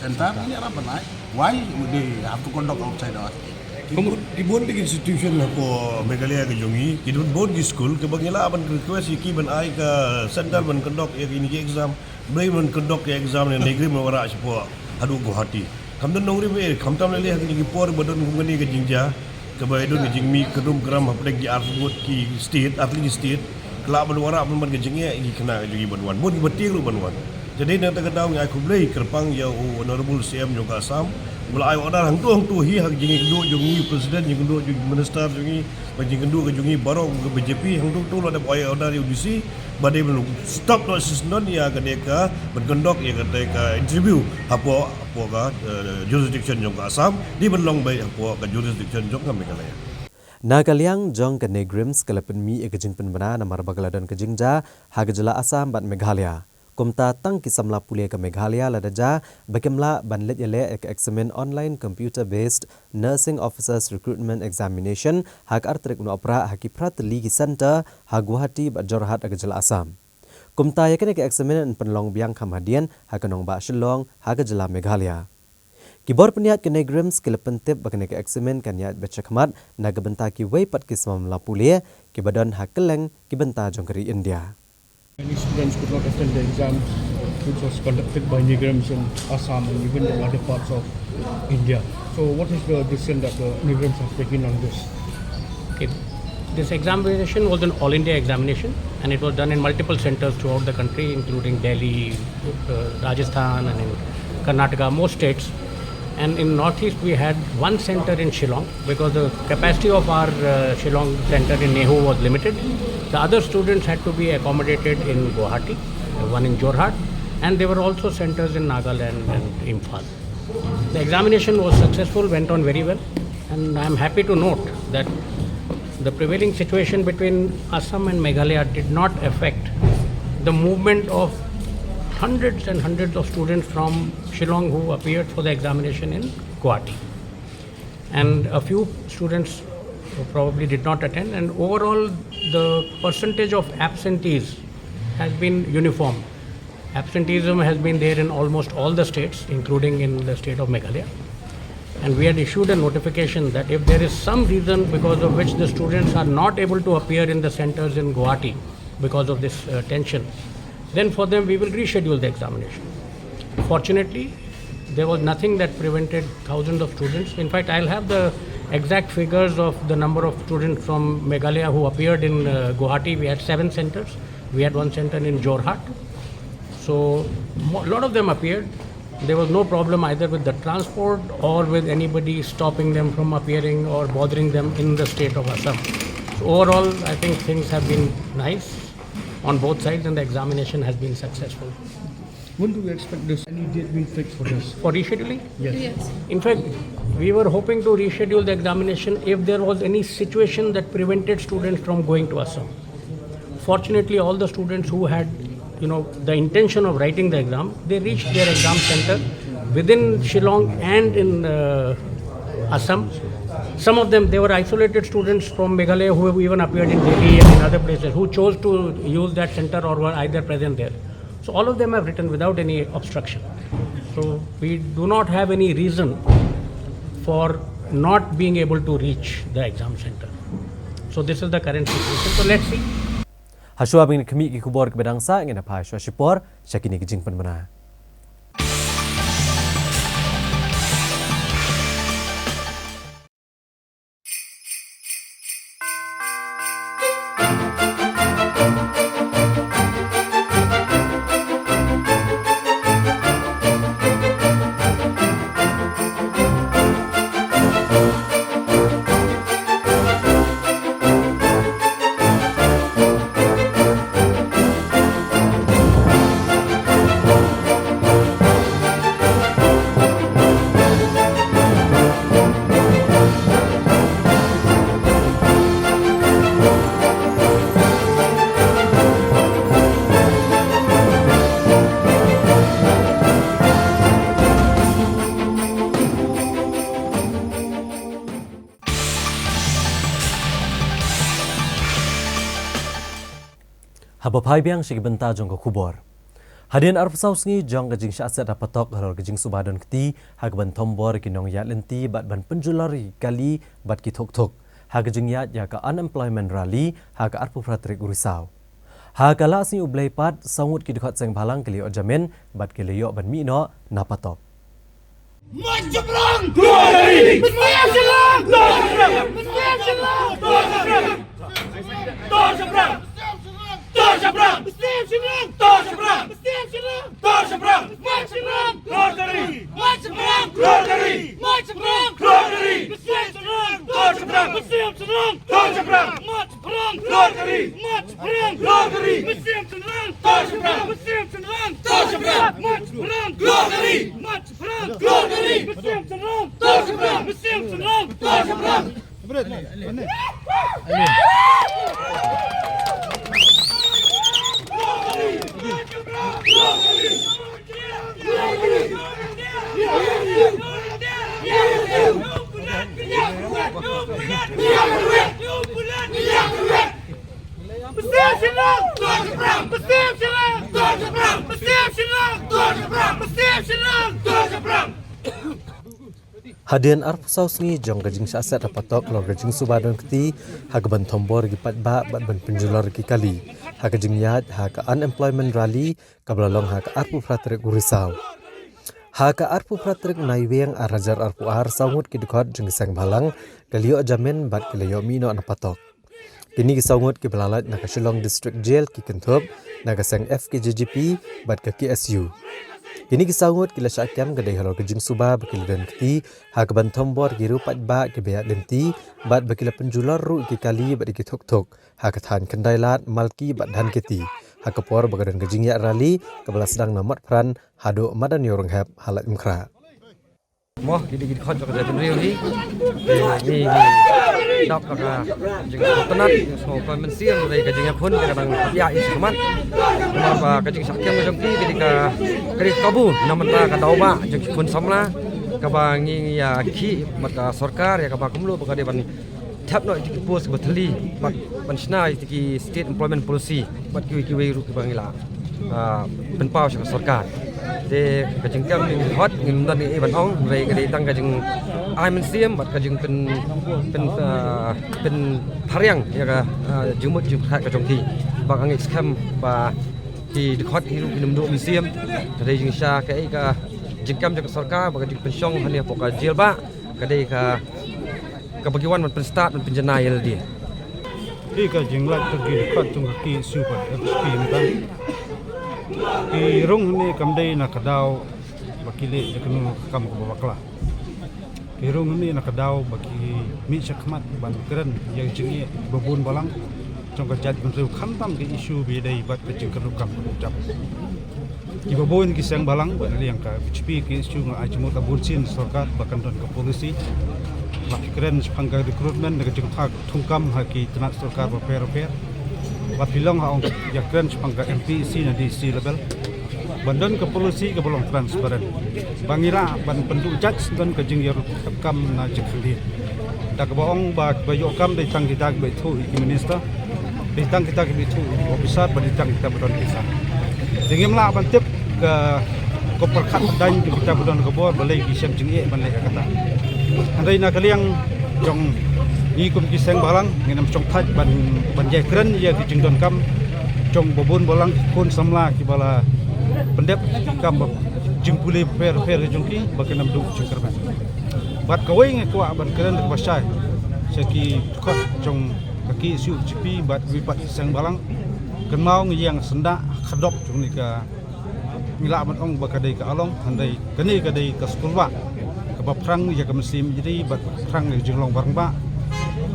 centre, kan ïarap ban ai. Why they have to conduct outside our state? Ki bun, ki bun ki institution hapoh Meghalaya ka jong ngi, ki don bun ki school, kiba ngi lah ban request ïa ki ban ai ka centre ban conduct ïa kine ki exam. Balei ban conduct ïa exam ne NEIGRIHMS wanrah shapoh haduh Guwahati. Kam don nongrim eh, khamtam lei lei ha kine ki por ba don kum kane ka jingjia, kaba don ka jingmih krum kram hapdeng ki arphew ngut ki state, artylli ki state. Ka lah ban wanrah ban ban ka jingeh ïa ki khynnah ka jong ngi ban wan, bun kiba tieng ruh ban wan. Te dei na kata ka daw ngi ai khublei kyrpang ïa u Honourable C M jong ka Assam, uba la ai order hangto hangto hi ha ka jingïakynduh jong ngi, President, jingïakynduh jong ngi, Minister jong ngi, bad jingïakynduh ka jong ngi baroh ka B J P, hangto hangto la dep ai order ïa u D C ba dei ban stop noh shisyndon ïa kane ka ban conduct ïa kane ka interview hapoh, hapoh ka, eh, jurisdiction jong ka Assam, dei ban long beit hapoh ka jurisdiction jong ka Meghalaya. Na ka liang jong ka NEIGRIHMS ka la pynmih ïa ka jingpynbna namar ba ka la don ka jingjia ha ka jylla Assam bad Meghalaya. Kumta tang ki samla pule ka Meghalaya lada jia ba kim lah ban leit ïaleh ïa ka eksamin online computer based Nursing Officers Recruitment Examination ha ka artarik u Nohprah ha ki phra tylli ki centre ha Guwahati bad Jorhat ha ka jylla Assam. Kumta ïa kane ka eksamin yn pynlong biang kham hadien ha ka nongbah Shillong ha ka jylla Meghalaya. Ki bor pynïaid ka NEIGRIHMS ki la pyntip ba kane ka eksamin kan ïaid beit shakhmat na ka bynta kiwei pat ki samla pule kiba don ha kylleng ki bynta jong ka ri India. Many students could not attend the exam which was conducted by NEIGRIHMS in Assam and even in other parts of India. So what is the decision that the NEIGRIHMS have taken on this? Okay. This examination was an all India examination and it was done in multiple centers throughout the country, including Delhi, uh, Rajasthan, and in Karnataka, most states. And in Northeast, we had one center in Shillong because the capacity of our, uh, Shillong center in NEHU was limited. The other students had to be accommodated in Guwahati, one in Jorhat, and there were also centers in Nagaland and Imphal. The examination was successful, went on very well, and I am happy to note that the prevailing situation between Assam and Meghalaya did not affect the movement of Hundreds and hundreds of students from Shillong who appeared for the examination in Guwahati. And a few students who probably did not attend, and overall, the percentage of absentees has been uniform. Absenteeism has been there in almost all the states, including in the state of Meghalaya. And we had issued a notification that if there is some reason because of which the students are not able to appear in the centers in Guwahati because of this uh, tension, then for them we will reschedule the examination. Fortunately, there was nothing that prevented thousands of students. In fact, I'll have the exact figures of the number of students from Meghalaya who appeared in uh, Guwahati. We had seven centers. We had one center in Jorhat. So a lot of them appeared. There was no problem either with the transport or with anybody stopping them from appearing or bothering them in the state of Assam. So overall, I think things have been nice on both sides and the examination has been successful. When do we expect this? Any date being fixed for this? For rescheduling? Yes. In fact, we were hoping to reschedule the examination if there was any situation that prevented students from going to Assam. Fortunately, all the students who had, you know, the intention of writing the exam, they reached their exam center within Shillong and in uh, Assam. Some of them, they were isolated students from Meghalaya who have even appeared in Delhi and in other places who chose to use that center or were either present there. So all of them have written without any obstruction. So we do not have any reason for not being able to reach the exam center. So this is the current situation. So let's see. Hashwa bing khmih ki khubor ki badang sa ngin phai shwa shipor sha kini ki jingpynmana. Haba phai biang sha ki bynta jong ka khubor. Hadien arphew saw sngi jong ka jingshah set ha patok halor ka jingsuba don kti ha kaban thombor ki nongïaid lynti bad ban pynjulor ïa ki kali bad ki thuk thuk ha ka jingïaid ïa ka unemployment rally ha ka arphew phra tarik u Risaw. Ha ka la sngi u Blei pat saw ngut ki dkhot seng bhalang ki la ïoh jamin bad ki la ïoh ban mih noh na patok. Hadien arphew saw sngi jong ka jingshah set ha patok halor ka jingsuba don kti ha kaban thombor ki paidbah bad ban pynjulor ki kali ha ka jingïaid ha ka unemployment rally kaba la long ha ka arphew phra tarik u Risaw. Ha ka arphew phra tarik Naiwieng ar hajar arphew ar saw ngut ki dkhot jong ki seng bhalang ki la ïoh jamin bad ki la ïoh mih noh na patok. Kine ki saw ngut kiba la lait na ka Shillong District Jail ki kynthup na ka seng F K J G P bad ka K S U. Kine ki saw ngut ki la shah kem ka dei halor ka jingsuba ba ki la don kti ha kaban thombor ki riew paidbah kiba ïaid lynti bad ba ki la pynjulor ruh ïa ki kali bad ïa ki thuk thuk ha ka thaiñ Khyndailad, Malki bad Dhankheti ha ka por ba ka don ka jingïaid rally kaba la sdang na Motphran haduh madan Ïewrynghep ha Laitumkhrah. Mo, ki dei ki dkhot jong ka jaitbynriew hi. Te ngi ngi Dap ka ka jingtynat, jingpynsiang, ka jingïakhun ka dang ïa i smat. Namar ba ka jingshah kem ka jong ki ka dei ka, ka dei ka kabu na mynta ka daw ba jingkhun samla kaba ngi ïa ki mat ka sorkar ïa kaba kumlo ba ka dei ban thep noh ïa ki post ba thli bad ban shna ïa ki state employment policy bad kiwei kiwei ruh kiba ngi la, ah, pynpaw sha ka sorkar. Te ka jingkem ngi hot ngim don ei ban ong, hynrei ka dei tang ka jingai mynsiem bad ka jingpyn, pyn, ah, pynphariang ïa ka, ah, jingmut jingpyrkhat ka jong ki. Ba nga ngeit skhem ba ki dkhot hi ruh kin ym duh mynsiem. Ka dei jingshisha kaei ka jingkem jong ka sorkar ba ka jingpynshong hangne hapoh ka jel ba ka dei ka, kaba ki wan ban pynstad ban pynjanai ïa lade. Ki ka jinglait ka ki dkhot jong ka ki issue ba F S P mynta. Ki rung hangne kam dei na ka daw ba ki leh ïa kano ka kam kaba bakla. Ki rung hangne na ka daw ba ki mih shakhmat ban kren ïa ka jingeh ba bun balang jong ka jaitbynriew khamtam ka issue ba ïadei bad ka jingkyrduh kam kaba jam. Kiba bun ki seng balang ba na liang ka B J P ki issue nga ai jingmut la bun sien sorkar ba kan don ka policy. Ba ki kren shaphang ka recruitment da ka jingthung kam ha ki tnat sorkar bapher bapher. Ba phi long ha ong ïa kren shaphang ka M P E C na D C level. Ban don ka policy kaba long transparent. Ba ngi lah ban pynduh jait don ka jingïarap kam na jingkylli. Da kaba ong ba kiba ïoh kam dei tang kita kiba ithuh ïa ki minister. Dei tang kita kiba ithuh ïa ki officer bad dei tang kita ba don pisa. Te ngim lah ban tip ka, ka pyrkhat pyrdain jong kita ba don ka bor balei ki shem jingeh ban leh ïa kata. Hynrei na ka liang jong ngi kum ki seng balang ngin ym shongthait ban, ban ïai kren ïa ki jingdonkam jong ba bun balang khun samla kiba la pyndep kam ba jingpule pher pher jong ki ba kin ym duh jingkyrmen. Bad kawei nga kwah ban kren kaba shai sha ki dkhot jong ka ki issue B J P bad kiwei pat ki seng balang. Kynmaw ngi ïeng syndah khadop jong ni ka, ngi lah ban ong ba ka dei ka along, hynrei kane ka dei ka skulbah kaba phrang ïa ka mynsiem ïa dei bad phrang ïa ka jinglong barang ba.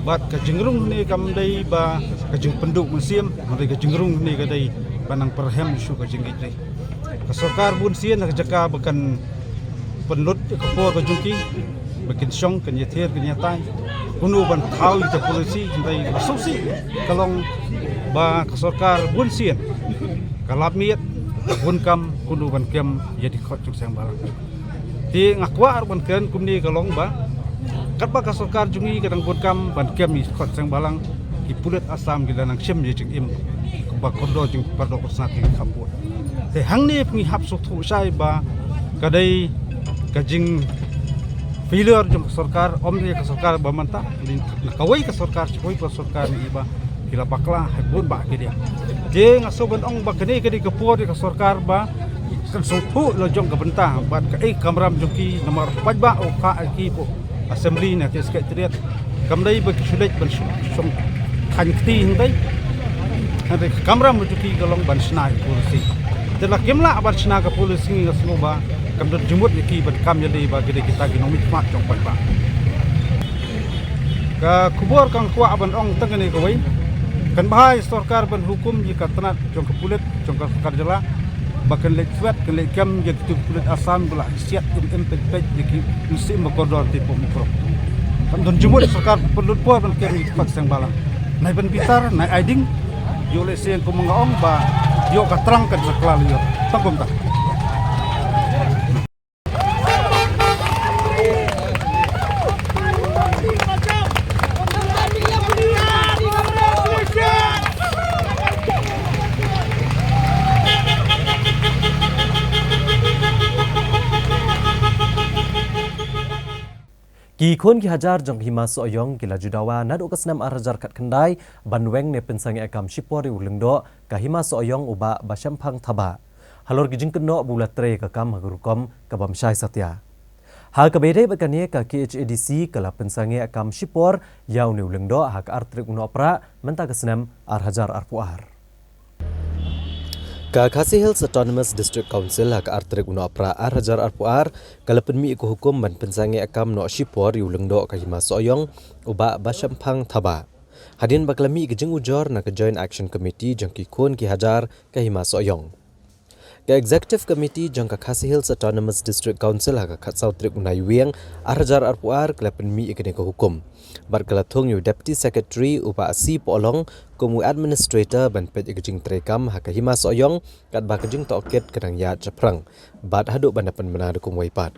Bad ka jingrung ne kam dei ba ka jingpynduh mynsiem, hynrei ka jingrung ne ka dei ba nang pyrhem shu ka jingïeit dei. Ka sorkar bun sien ha ka jaka ba kan pynlut ïa ka por ka jong ki ba kin shong, kin ïathiar, kin ïatai. Kumno ban thaw ïa ka policy, hynrei ba suk si ka long ba ka sorkar bun sien ka lap miet bun kam kumno ban kem ïa dkhot jong seng balang. Te nga kwah ban kren kumne ka long ba katba ka sorkar jong ngi ka dang bun kam ban kem ïa dkhot seng balang, ki pulit Assam ki la nang shim ïa jingim ba kordor jingpyrdor ka snat ki kham bun. Te hangne ngi hap sngewthuh shai ba ka dei ka jing failure jong ka sorkar, ym dei ka sorkar ba mynta, na kawei ka sorkar, kawei ka sorkar ne ba ki la bakla ha bun ba ki dei. Te nga sngewbha ban ong ba kane ka dei ka por ïa ka sorkar ba kan sngewthuh la jong ka bynta bad kaei ka kamram jong ki, namar paidbah u kha ïa ki hapoh Assembly ne ka Secretariat. Kam dei ba ki shu leit ban shu, shong khañ kti hynrei, hynrei ka kamram jong ki ka long ban shna ïa ka policy. Te la kim lah ban shna ka policy, nga sngew ba kam don jingmut ïa ki ban kam ïa lade ba ki dei kita ki nongmihkhmat jong paidbah. Ka khubor kaba nga kwah ban ong tang kane kawei. Kan bha ïa sorkar ban hukum ïa ka tnat jong ka pulit jong ka sorkar jylla ba kan leit swet, kan leit kem ïa kitu ki pulit Assam ba la siat im im peit peit ïa ki mynsiem ba kordor te pok mukroh. Kan don jingmut sorkar pynlut por ban kem ïa ki dkhot seng balang. Nai ban bitar, nai ai ding. Ïoh lehse kum nga ong ba ïoh ka trang kan sa kylla lyiur. Tang kumta. Ki khun ki hajar jong ka Hima Sohiong ki la ju dawa naduh ka snem ar hajar khatkhyndai ban weng ne pynsangeh kam shipor ïa u lyngdoh ka Hima Sohiong u Bah Bashemphang Thabah. Halor ki jingkynnoh ba u la trei ka kam ha ka rukom ka bym shai satia. Ha kaba ïadei bad kane ka K H A D C ka la pynsangeh kam shipor ïa une u lyngdoh ha ka ar tarik u Nohprah mynta ka snem ar hajar arphew ar. Ka Khasi Hills Autonomous District Council ha ka ar tarik u Nohprah ar hajar arphew ar ka la pynmih ïa ka hukum ban pynsangeh kam noh shipor ïa u lyngdoh ka Hima Sohiong u Bah Bashemphang Thabah. Hadien ba ka la mih ka jingujor na ka Joint Action Committee jong ki khun ki hajar ka Hima Sohiong. Ka Executive Committee jong ka Khasi Hills Autonomous District Council ha ka khatsaw tarik u Naiwieng ar hajar arphew ar ka la pynmih ïa kane ka hukum. Bad ka la thung ïa u Deputy Secretary u Bah C Pohlong kum u Administrator ban peit ïa ka jingtrei kam ha ka Hima Sohiong katba ka jingtohkit ka dang ïaid shaphrang. Bad haduh ban da pynbna da kumwei pat.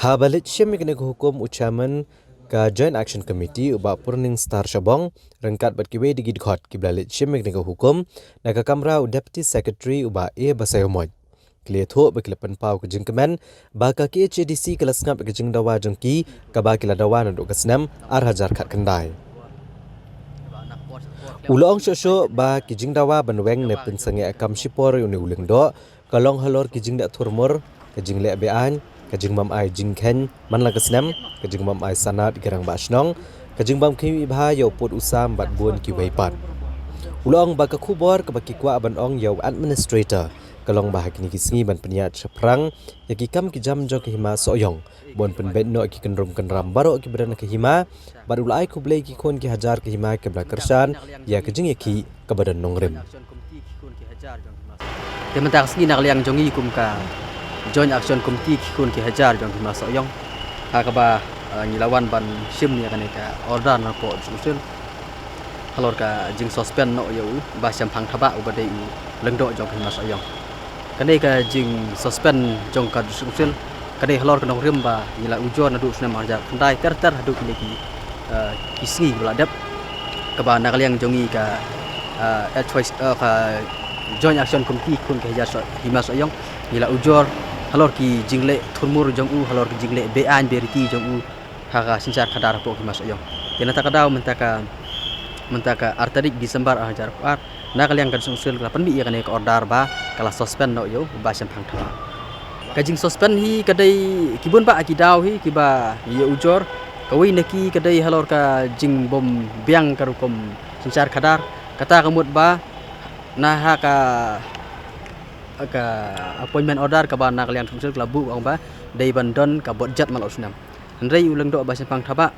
Haba leit shim ïa kane ka hukum u Chairman ka Joint Action Committee u Bah Purning Star Shabong ryngkat bad kiwei de ki dkhot kiba la leit shim ïa kane ka hukum na ka kamra u Deputy Secretary u Bah A Basaiawmoit. Ki la ïathuh ba ki la pynpaw ka jingkmen ba ka K H A D C ka la sngap ïa ka jingdawa jong ki kaba ki la dawa naduh ka snem ar hajar khatkhyndai. U la ong shuh shuh ba ki jingdawa ban weng ne pynsangeh kam shipor ïa une u lyngdoh ka long halor ki jingleh thurmur, ka jingleh be-aiñ, ka jingbym ai jingkheiñ man la ka snem, ka jingbym ai sanad ïa ki rangbah shnong, ka jingbym khmih bha ïa u pud u sam bad bun kiwei pat. U la ong ba ka khubor kaba ki kwah ban ong ïa u Administrator ka long ba ha kine ki sngi ban pynïaid shaphrang ïa ki kam ki jam jong ka Hima Sohiong, ban pynbeit noh ïa ki kynrum kynram baroh kiba don ha ka hima, bad u la ai khublei ïa ki khun ki hajar ka hima kiba la kyrshan ïa ka jingïakhih kaba don nongrim. Te mynta ka sngi na ka liang jong ngi kum ka Joint Action Committee ki khun ki hajar jong ka Hima Sohiong, ha kaba, eh, ngi la wan ban shim ïa kane ka order na ka District Council halor ka jingsuspend noh ïa u Bah Shemphang Thabah uba dei u lyngdoh jong ka Hima Sohiong. Kane ka jingsuspend jong ka District Council ka dei halor ka nongrim ba ngi la ujor naduh snem ar hajar khyndai ter ter haduh kine ki, eh, ki sngi ba la dep, kaba na ka liang jong ngi ka, eh, H Y C, eh, ka Joint Action Committee khun ki hajar So-, Hima Sohiong ngi la ujor halor ki jingleh thurmur jong u, halor ki jingleh be-aiñ beriti jong u ha ka synshar khadar hapoh ka Hima Sohiong. Te na kata ka daw mynta ka, mynta ka ar tarik December ar hajar arphew ar, na ka liang ka District Council ka la pynmih ïa kane ka order ba ka la suspend noh ïa u Bah Shemphang Thabah. Ka jingsuspend hi ka dei ki bun bah ki daw hi kiba ïa ujor. Kawei na ki ka dei halor ka jingbym biang ka rukom synshar khadar. Kata ka mut ba na ha ka, ka appointment order kaba na ka liang District Council ka la buh ong ba dei ban don ka budget man la u snem. Hynrei u lyngdoh Bah Shemphang Thabah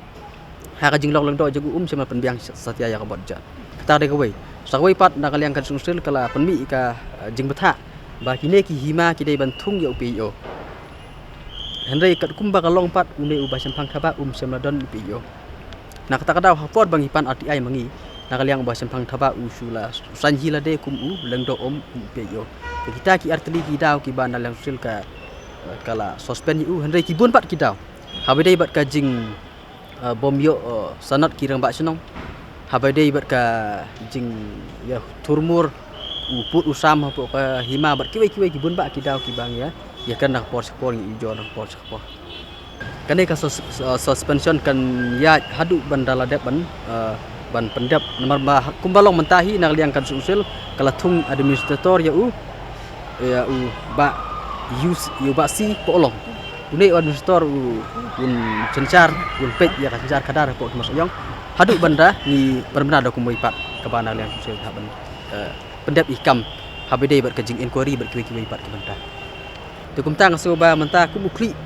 ha ka jinglong lyngdoh jong u um shym la pynbiang satia ïa ka budget. Kata ka dei kawei. Sa kawei pat na ka liang ka District Council ka la pynmih ka, eh, jingbthah ba kine ki hima ki dei ban thung ïa u P I O. Hynrei katkum ba ka long pat une u Bah Shemphang Thabah um shym la don u P I O. Na kata ka daw ha por ba ngi pan R T I ma ngi, na ka liang u Bah Shemphang Thabah u shu la saiñ hi lade kum u lyngdoh, um, um P I O. Te kita ki ar tylli ki daw kiba na liang District Council ka, ka la suspend ïa u, hynrei ki bun pat ki daw. Haba dei bad ka jing, eh, bym ïoh, eh, sanad ki rangbah shnong. Haba dei bad ka jingïa thurmur u pud u sam hapoh ka hima bad kiwei kiwei ki bun bah ki daw kiba ngi ïa, ïa kren na ka por sha ka por, ngi ujor na ka por sha ka por. Kane ka sus-, sus-, suspension kan ïaid haduh ban da la dep ban, eh, ban pyndep. Namar ba ha, kumba long mynta hi na ka liang ka District Council ka la thung administrator ïa u, ïa u Bah Yus-, ïa u Bah C Pohlong. Une u administrator u, un synshar, un peit ïa ka synshar khadar hapoh ka Hima Sohiong. Haduh ban da ngi pynbna da kumwei pat kaba na ka liang District Council hap ban, eh, pyndep ïa ki kam haba dei bad ka jing-inquiry bad kiwei kiwei pat ki bynta. Te kumta nga sngew ba mynta kum u khlieh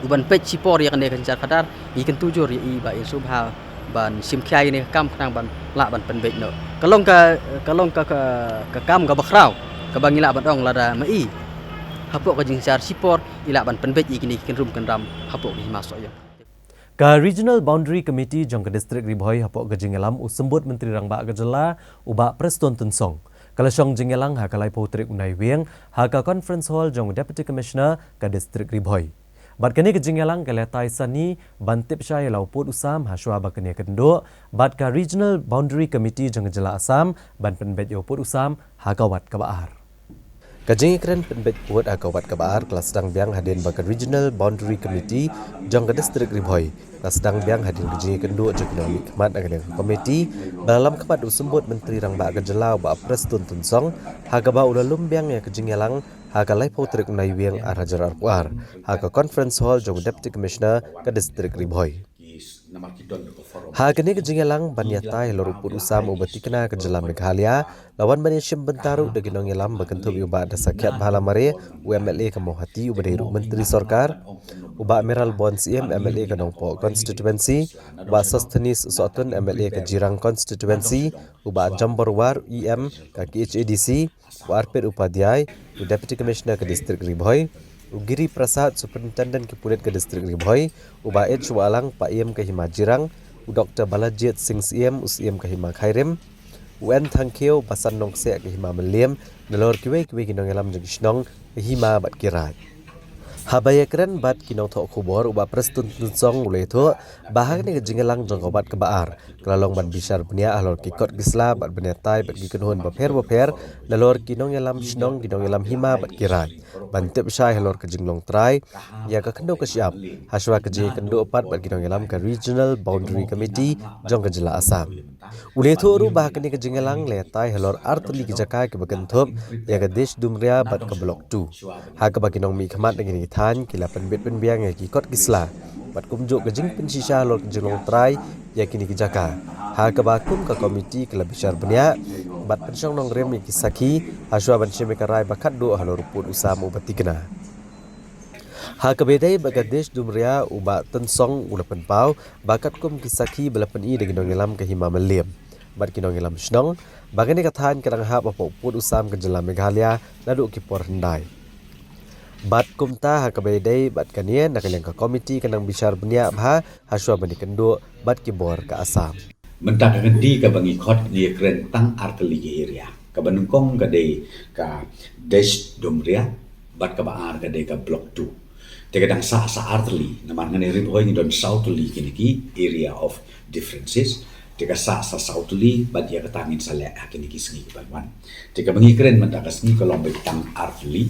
u ban peit shipor ïa kane ka synshar khadar, ngi kyntu jur ïa i ba in sngewbha ban shim khia ïa kane ka kam khnang ban lah ban pynbeit noh. Ka long ka, ka long ka, ka, ka kam kaba khraw kaba ngi lah ban ong lada ma i hapoh ka jingsynshar shipor i lah ban pynbeit ïa kine ki kynrum kynram hapoh ka Hima Sohiong. Ka Regional Boundary Committee jong ka District Ri Bhoi hapoh ka jingïalam u Symbud Myntri Rangbah ka Jylla u Bah Prestone Tynsong ka la shong jingïalang ha ka laiphew tarik u Naiwieng ha ka Conference Hall jong u Deputy Commissioner ka District Ri Bhoi. Bad kane ka jingïalang ka la ïatai sani ban tip shai ïa la u pud u sam ha shuwa ba kane ka kynduh, bad ka Regional Boundary Committee jong ka Jylla Assam ban pynbeit ïa u pud u sam ha ka wat kaba ar. Ka jingïakren pynbeit pud ha ka wat kaba ar ka la sdang biang hadien ba ka Regional Boundary Committee jong ka District Ri Bhoi ka la sdang biang hadien ka jingïakynduh jong ki nongmihkhmat na kane ka committee ba la lam khmat u Symbud Myntri Rangbah ka Jylla u Bah Prestone Tynsong, ha kaba u la lum biang ïa ka jingïalang ha ka laiphew tarik u Naiwieng ar hajar arphew ar ha ka Conference Hall jong u Deputy Commissioner ka District Ri Bhoi. Ha kane ka jingïalang ban ïatai halor u pud u sam uba tikna ka jylla Meghalaya, la wan ban ïashim bynta ruh da ki nongïalam ba kynthup ïa u Bah Dasakhiat Bhalamare, u M L A ka Mawhati uba dei ruh Myntri Sorkar, u Bah Mayralborn Syiem, M L A ka Nongpoh Constituency, u Bah Sosthenes Sohtun, M L A ka Jirang Constituency, u Bah Jambor War, E M ka K H A D C, u Arpit Upadhyay, u Deputy Commissioner ka District Ri Bhoi, u Giri Prasad, Superintendent ki Pulit ka District Ri Bhoi, u Bah H Wahlang, Paiem ka Hima Jirang, u Doktor Balajied Singh Syiem, u Syiem ka Hima Khyrim, u N Thangkhiew, Basan Nongkseh ka Hima Mylliem, nalor kiwei kiwei ki nongïalam jong ki shnong, ka hima bad ki raid. Haba ïakren bad ki nongthoh khubor, u Bah Prestone Tynsong u la ïathuh ba ha kane ka jingïalang jong ka wat kaba ar ka la long ban bishar bniah halor ki kot ki sla bad ban ïatai bad ki kynhun bapher bapher, nalor ki nongïalam shnong, ki nongïalam hima bad ki raid, ban tip shai halor ka jinglong trai ïa ka khyndew ka shyiap, hashwa ka jingïakynduh pat bad ki nongïalam ka Regional Boundary Committee jong ka jylla Assam. U la ïathuh ruh ba ha kane ka jingïalang la ïatai halor artylli ki jaka kiba kynthup ïa ka Desh Dumria bad ka Block two, ha kaba ki nongmihkhmat na kine ki thaiñ ki la pynbit pynbiang ïa ki kot ki sla bad kumjuh ka jingpynshisha halor ka jinglong trai ïa kine ki jaka, ha kaba kum ka komiti ki la bishar bniah bad pynshong nongrim ïa ki sakhi, hashwa ban shim ïa ka rai ba khatduh halor u pud u sam uba tikna. Ha kaba ïadei bad ka Desh Dumria, u Bah Tynsong u la pynpaw ba katkum ki sakhi ba la pyni da ki nongïalam ka Hima Mylliem bad ki nongïalam shnong, ba kane ka thaiñ ka dang hap hapoh u pud u sam ka jylla Meghalaya naduh ki por hyndai. Bad kumta ha kaba ïadei bad kane, na ka liang ka komiti ka nang bishar bniah bha hashwa ban ïakynduh bad ki bor ka Assam. Mynta ka kynti kaba ngi khot ngi ïakren tang artylli ki area. Kaba nyngkong ka dei ka Desh Dumria, bad kaba ar ka dei ka Block two. Te ka dang sah sa artylli, namar ngan ïa Ri Bhoi ngi don saw tylli kine ki area of differences. Te ka sah sa saw tylli, bad ïa kata ngin sa leh ha kine ki sngi kiban wan. Te kaba ngi kren mynta ka sngi ka long beit tang artylli.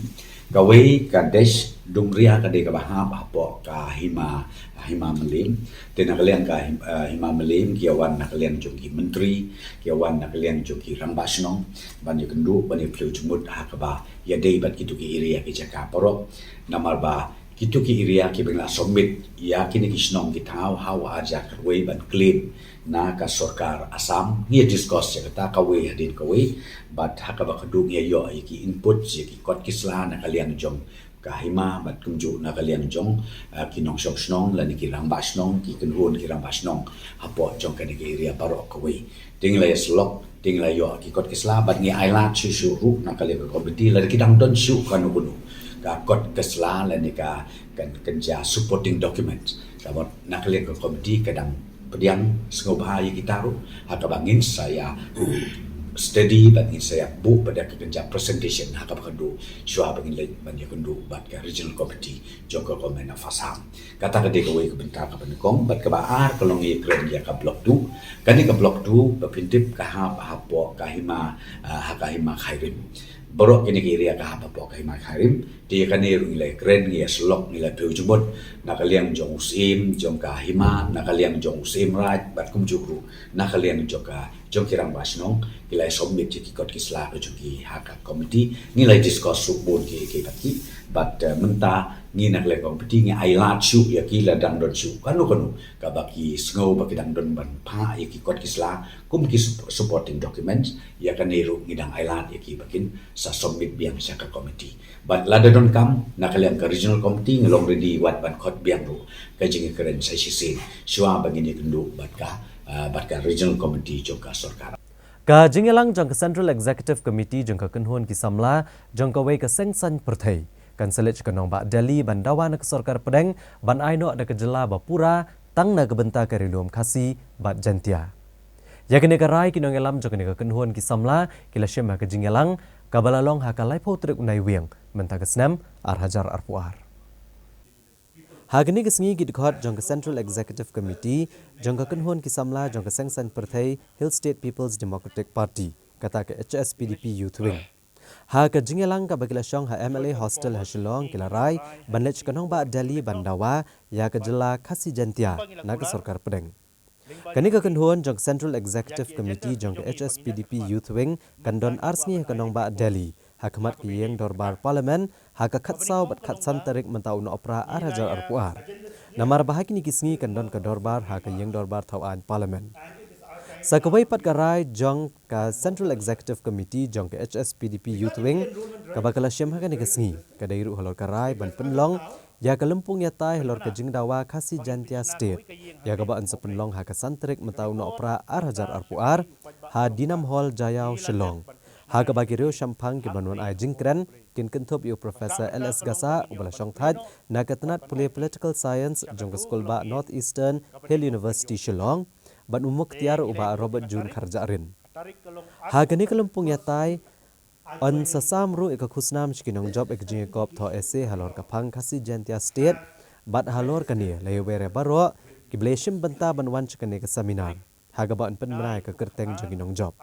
Kawei ka Desh Dumria ka dei kaba hap hapoh ka Hima, Hima Mylliem. Te na ka liang ka Him-, eh, Hima Mylliem ki ïa wan na ka liang jong ki myntri, ki ïa wan na ka liang jong ki rangbah shnong, ban ïakynduh, ban ïa pynlong jingmut ha kaba ïadei bad kito ki area ki jaka baroh. Namar ba kito ki area kiba ngi la submit ïa kine ki shnong ki thaw ha u ar hajar khatwei ban claim na ka sorkar Assam. Ngi ïa discuss ïa kata kawei hadien kawei, bad ha kaba khatduh ngi ïa ïoh ïa ki input ïa ki kot ki sla na ka liang jong ka Hima bad kumjuh na ka liang jong, eh, ki nongshong shnong lane ki rangbah shnong, ki kynhun ki rangbah shnong hapoh jong kane ka area baroh kawei. Te ngi la ïa syllok, te ngi la ïoh ki kot ki sla, bad ngi ailad shuh shuh ruh na ka liang ka komiti, lada ki dang don shuh kano kano ka kot ka sla lane ka, kan, kan jia supporting document. Ka mut na ka liang ka komiti ka dang pdiang sngewbha ïa kita ruh, ha kaba ngin sa ïa study bad ngin sa ïa buh pat da ka kynja presentation ha kaba kynduh shuwa ba ngin leit ban ïakynduh bad ka regional committee jong ka Government of Assam. Kata ka dei kawei ka bynta kaba nyngkong, bad kaba ar ka long ïakren ïa ka Block two. Kane ka Block two ba phin tip ka hap hapoh ka Hima, ah, ha ka Hima Khyrim. Baroh kine ki area ka hap hapoh ka Hima Khyrim. Te ïa kane ruh ngi la ïakren, ngi ïa syllok, ngi la pynlong jingmut na ka liang jong u Syiem jong ka Hima, na ka liang jong u Syiem Raid, bad kumjuh ruh na ka liang jong ka, jong ki rangbah shnong, ki la ïa submit ïa ki kot ki sla ka jong ki ha ka komiti. Ngi la ïa discuss shuh bun ki, ki bad ki, bad, eh, mynta ngi na ka liang komiti ngi ailad shuh ïa ki lada dang don shuh kano kano kaba ki sngew ba ki dang don ban phah ïa ki kot ki sla kum ki sup-, supporting documents. Ïa kane ruh ngi dang ailad ïa ki ba kin sa submit biang sha ka komiti. Bad lada donkam, na ka liang ka regional committee ngi long ready wat ban khot biang ruh ka jingïakren sa shisien shuwa ba ngin ïakynduh bad ka, ah, bad ka regional committee jong ka sorkar. Ka jingïalang jong ka Central Executive Committee jong ka kynhun ki samla jong kawei ka seng saiñ pyrthei kan sa leit sha ka nongbah Delhi ban dawa na ka sorkar pdeng ban ai noh da ka jylla ba pura tang na ka bynta ka Ri Lum Khasi bad Jaintia. Ïa kane ka rai ki nongïalam jong kane ka kynhun ki samla ki la shim ha ka jingïalang kaba la long ha ka laiphew tarik u Naiwieng mynta ka snem ar hajar arphew ar. Ha kane ka sngi ki dkhot jong ka Central Executive Committee jong ka kynhun ki samla jong ka seng saiñ pyrthei Hill State People's Democratic Party, kata ka H S P D P Youth Wing, ha ka jingïalang kaba ki la shong ha M L A Hostel ha Shillong ki la rai ban leit sha ka nongbah Delhi ban dawa ïa ka jylla Khasi Jaintia na ka sorkar pdeng. Kane ka kynhun jong ka Central Executive Committee jong ka H S P D P Youth Wing kan don ar sngi ha ka nongbah Delhi ha khmat ka ïing dorbar Parliament ha ka khatsaw bad khatsan tarik mynta u Nohprah ar hajar arphew ar. Namar ba ha kine ki sngi kan don ka dorbar ha ka ïing dorbar thaw aiñ Parliament. Sa kawei pat ka rai jong ka Central Executive Committee jong ka H S P D P Youth Wing, kaba ka la shim ha kane ka sngi, ka dei ruh halor ka rai ban pynlong ïa ka lympung ïatai halor ka jingdawa Khasi Jaintia State, ïa kaba yn sa pynlong ha ka san tarik mynta u Nohprah ar hajar arphew ar, ha Dinam Hall Jaiaw, Shillong. Ha kaba ki riew shemphang kiban wan ai jingkren kin kynthup ïa u Professor L S Gassah, uba la shongthait na ka tnat pule Political Science jong ka skul bah North Eastern Hill University, Shillong, bad u Muktiar u bah Robert June Kharjahrin. Ha kane ka lympung ïatai yn sa sam ruh ïa ka khusnam sha ki nongjop ïa ka jingïakop thoh essay halor ka phang Khasi Jaintia State, bad halor kane la ïawer ïa baroh kiba la shim bynta ban wan sha kane ka seminar, ha kaba yn pynbna ïa ka kyrteng jong ki nongjop.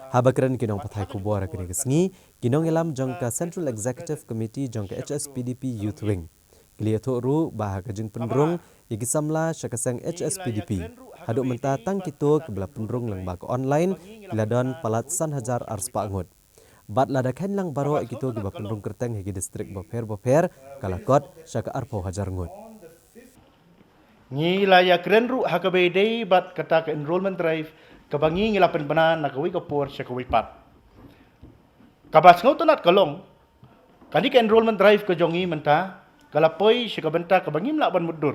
Haba kren ki nongpathai khubor ha kane ka sngi, ki nongïalam jong ka Central Executive Committee jong ka H S P D P Youth Wing, ki la ïathuh ruh ba ha ka jingpynrung ïa ki samla sha ka seng H S P D P, haduh mynta tang kito kiba la pynrung lyngba ka online ki la don palat san hajar arspah ngut. Bad lada kheiñ lang baroh ïa kito kiba pynrung kyrteng ha ki distrik bapher bapher, ka la kot sha ka arphew hajar ngut. Ngi la ïakren ruh ha kaba ïadei bad kata ka enrollment drive kaba ngi ngi la pynbna na kawei ka por sha kawei pat. Kaba sngewtynnat ka long, kane ka enrollment drive ka jong ngi mynta ka la poi sha ka bynta kaba ngim lah ban mutdur.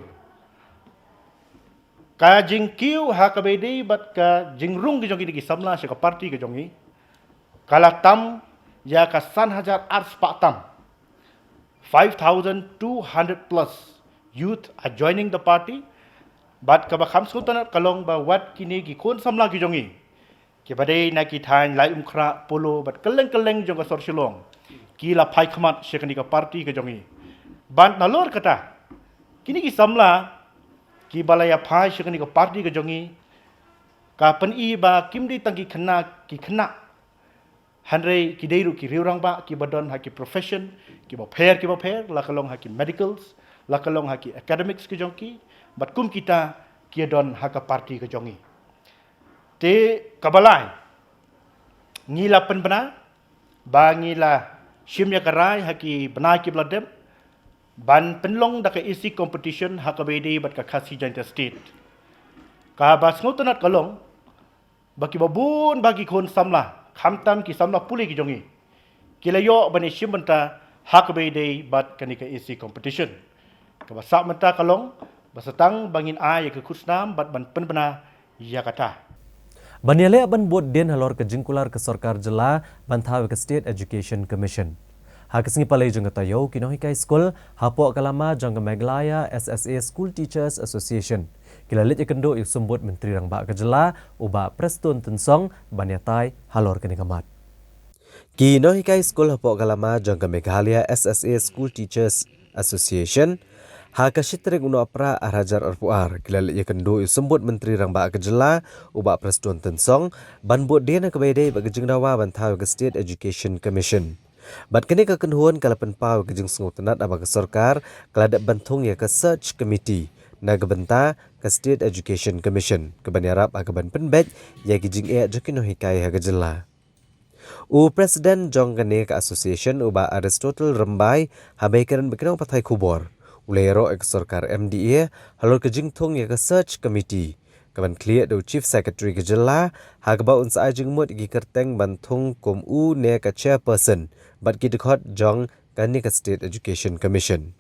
Ka jingkiew ha kaba ïadei bad ka jingrung ka jong kine ki samla sha ka party ka jong ngi ka la tam ïa ka san hajar arspah tam. Five thousand two hundred plus youth are joining the party. Bad kaba kham sngewtynnat ka long ba wat kine ki khun samla ki jong ngi kiba dei na ki thaiñ Laitumkhrah, Polo bad kylleng kylleng jong ka sor Shillong, ki la phai khmat sha kane ka party ka jong ngi. Bad nalor kata, kine ki samla kiba la ïa phai sha kane ka party ka jong ngi, ka pyni ba kim dei tang ki khynnah, ki khynnah, hynrei ki dei ruh ki riewrangbah kiba don ha ki profession kiba pher kiba pher, la ka long ha ki medicals, la ka long ha ki academics ka jong ki, bad kum kita ki don ha ka party ka jong ngi. Te kaba lai, ngi la pynbna ba ngi la shim ïa ka rai ha ki bnai kiba la dep ban pynlong da ka essay competition ha kaba ïadei bad ka Khasi Jaintia State. Kaba sngewtynnat ka long ba kiba bun ba ki khun samla, khamtam ki samla pule ki jong ngi, ki la ïoh ban ïashim bynta ha kaba ïadei bad kane ka essay competition. Kaba sah mynta ka long ba sa tang ba ngin ai ïa ka khusnam bad ban pynbna ïa kata. Ban ïaleh ban bud dien halor ka jingkular ka sorkar jylla ban thaw ïa ka State Education Commission, ha ka sngi Palei jong ka taïew, ki nonghikai skul hapoh ka lama jong ka Meghalaya S S A School Teachers Association, ki la leit ïakynduh ïa u Symbud Myntri Rangbah ka jylla, u Bah Prestone Tynsong, ban ïatai halor kane ka mat. Ki nonghikai skul hapoh ka lama jong ka Meghalaya S S A School Teachers Association, ha ka shi tarik u Nohprah ar hajar arphew ar, ki la leit ïakynduh ïa u Symbud Myntri Rangbah ka jylla, u Bah Prestone Tynsong, ban bud dien ha kaba ïadei bad ka jingdawa ban thaw ïa ka State Education Commission. Bad kane ka kynhun ka la pynpaw ïa ka jingsngewtynnat haba ka sorkar ka la dep ban thung ïa ka Search Committee na ka bynta ka State Education Commission, kaban ïarap ha kaban pynbeit ïa ki jingeh jong ki nonghikai ha ka jylla. U President jong kane ka association, u Bah Aristotle Rymbai, haba ïakren bad ki nongpathai khubor, u la ïaroh ïa ka sorkar M D A halor ka jingthung ïa ka Search Committee, kaban khlieh da u Chief Secretary ka jylla, ha kaba un sa ai jingmut ïa ki kyrteng ban thung kum u ne ka chairperson bad ki dkhot jong kane ka State Education Commission.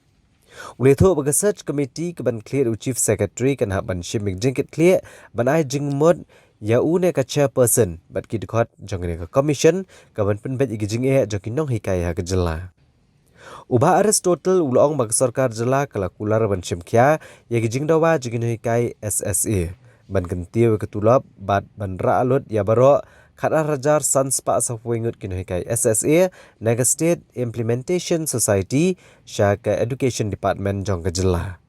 U la ïathuh ba ka Search Committee kaban khlieh da u Chief Secretary kan hap ban shim ïa ka jingkitkhlieh ban ai jingmut ïa u ne ka chairperson bad ki dkhot jong kane ka commission, kaban pynbeit ïa ki jingeh jong ki nonghikai ha ka jylla. U Bah Aristotle u la ong ba ka sorkar jylla ka la kular ban shim khia ïa ki jingdawa jong ki nonghikai S S A, ban kyntiew ïa ka tulop bad ban rah lut ïa baroh khat ar hajar san spah saphew ngut ki nonghikai S S A na ka State Implementation Society sha ka Education Department jong ka jylla.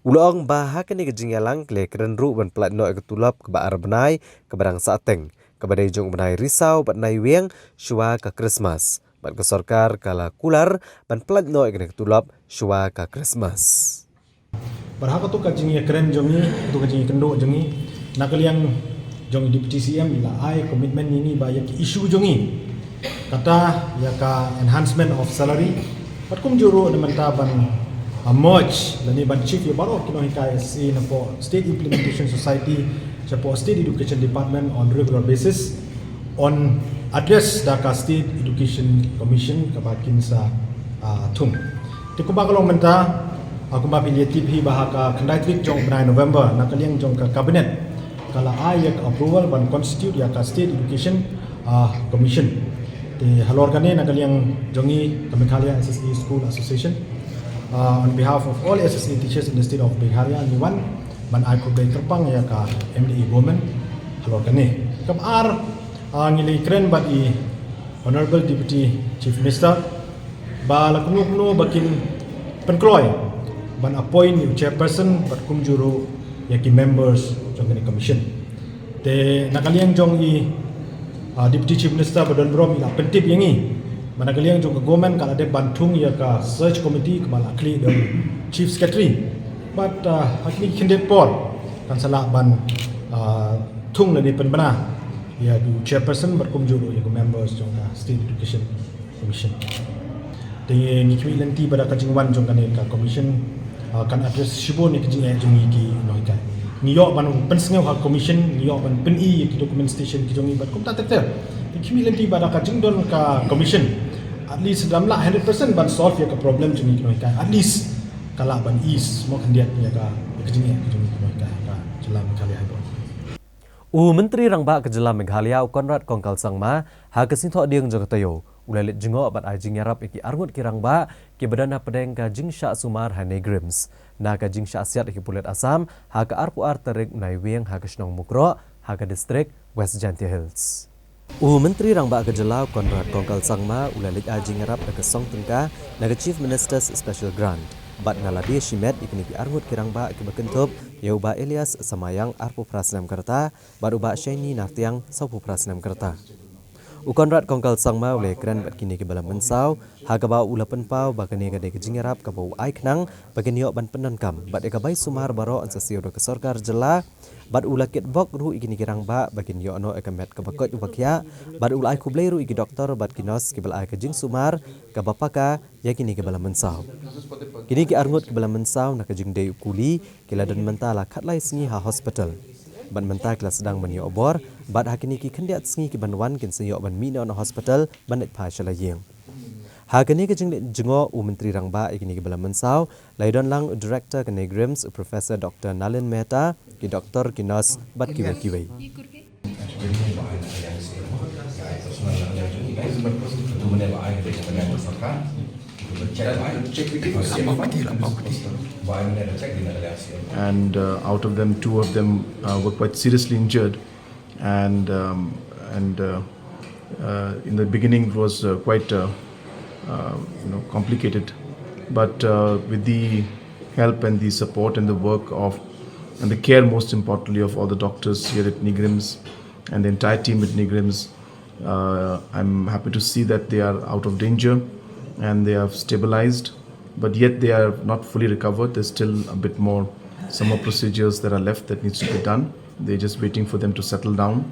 U la ong ba ha kane ka jingïalang ki la ïakren ruh ban pyllait noh ïa ka tulop kaba ar bnai kaba dang sahteng, kaba dei jong u bnai Risaw bad Naiwieng shuwa ka Krismas. Bad ka sorkar ka la kular ban pyllait noh ïa kane ka tulop shuwa ka Krismas. Bad ha katu ka jingïakren jong ngi, katu ka jingïakynduh jong ngi, na ka liang jong i Deputy C M i la ai commitment ïa ngi ba ïa ki issue jong ngi, kata ïa ka enhancement of salary, bad kumjuh ruh na mynta ban A merge lane ban chief ïa baroh ki nonghikai S S A napoh State Implementation Society shapoh State Education Department on regular basis, on address da ka State Education Commission kaba kin sa, ah, thung. Te kumba ka long mynta, ah, kumba phi la tip hi ba ha ka khyndai tarik jong u bnai November na ka liang jong ka cabinet ka la ai ïa ka approval ban constitute ïa ka State Education, ah, Commission. Te halor kane na ka liang jong ngi ka Meghalaya S S A School Association, ah, on behalf of all S S A teachers in the state of Meghalaya, ngi wan ban ai khublei kyrpang ïa ka M D A government halor kane. Kaba ar, ah, ngi la kren bad i Honorable Deputy Chief Minister ba la kumno kumno ba kin pynkloi ban appoint ïa u chairperson bad kumjuh ruh ïa ki members jong kane commission. Te na ka liang jong i, ah, Deputy Chief Minister ba don burom i la pyntip ïa ngi ba na ka liang jong ka government ka la dep ban thung ïa ka search committee kaba la khlieh da u Chief Secretary. Bad, ah, ha kine ki khyndiat por kan sa lah ban, ah, thung lane pynbna ïa u chairperson bad kumjuh ruh ïa ki members jong ka State Education Commission. Te ngi khmih lynti ba da ka jingwan jong kane ka commission, ah, kan address shibun ïa ka jingeh jong ngi ki nonghikai. Ngi ïoh ban pynsngew ha commission, ngi ïoh ban pyni ïa ki documentation ki jong ngi bad kumta ter ter. Te ngi khmih lynti ba da ka jingdon ka commission, at least lada ym lah hundred percent ban solve ïa ka problem jong ngi ki nonghikai, at least ka lah ban ease mo khyndiat ïa ka, ïa ka jingeh ka jong ngi ki nonghikai ha ka jylla Meghalaya hi. U Myntri Rangbah ka jylla Meghalaya u Conrad Kongkal Sangma ha ka sngi Thohdieng jong ka taïew u la leit jngoh bad ai jingïarap ïa ki arngut ki rangbah kiba don hapdeng ka jingshah sumar ha NEIGRIHMS na ka jingshah siat ïa ki pulit Assam ha ka arphew ar tarik u Naiwieng ha ka shnong Mukroh ha ka distrik West Jaintia Hills. U Myntri Rangbah ka jylla u Conrad Kongkal Sangma u la leit ai jingïarap da ka song tyngka na ka Chief Minister's Special Grant bad nga la die shimet ïa kine ki arngut ki rangbah kiba kynthup ïa u Bah Elias Samayang, arphew phra snem ka rta, bad u Bah Shane Nartiang, sawphew phra snem ka rta. U Conrad Kongkal Sangma u la kren bad kine kiba la mynsaw ha kaba u la pynpaw ba kane ka dei ka jingïarap kaba u ai khnang ba kin ïoh ban pyndonkam bad ïa ka bai sumar baroh yn sa siew da ka sorkar jylla, bad u la kitbok ruh ïa kine ki rangbah ba kin ïoh noh ïa ka met kaba koit uba khiah, bad u la ai khublei ruh ïa ki doktor bad ki nurse kiba la ai ka jingsumar kaba paka ïa kine kiba la mynsaw. Kine ki arngut kiba la mynsaw na ka jingdei u kuli ki la don mynta la khatlai sngi ha hospital, bad mynta ki la sdang ban ïoh bor, bad ha kine ki khyndiat sngi ki ban wan kin sa ïoh ban mih noh na hospital ban leit phai sha la ïing. Ha kane ka jingleit jngoh u Myntri Rangbah ïa kine kiba la mynsaw, la ïadon lang u Director ka NEIGRIHMS u Professor Doctor Nalin Mehta, ki doktor, ki nurse bad kiwei kiwei. And, uh, out of them, two of them, uh, were quite seriously injured, and, um, and, uh, uh, in the beginning it was, uh, quite, uh, uh, you know, complicated. But, uh, with the help and the support and the work of, and the care, most importantly, of all the doctors here at NEIGRIHMS and the entire team at NEIGRIHMS, uh, I'm happy to see that they are out of danger and they have stabilized. But yet they are not fully recovered. There's still a bit more, some more procedures that are left that needs to be done. They're just waiting for them to settle down.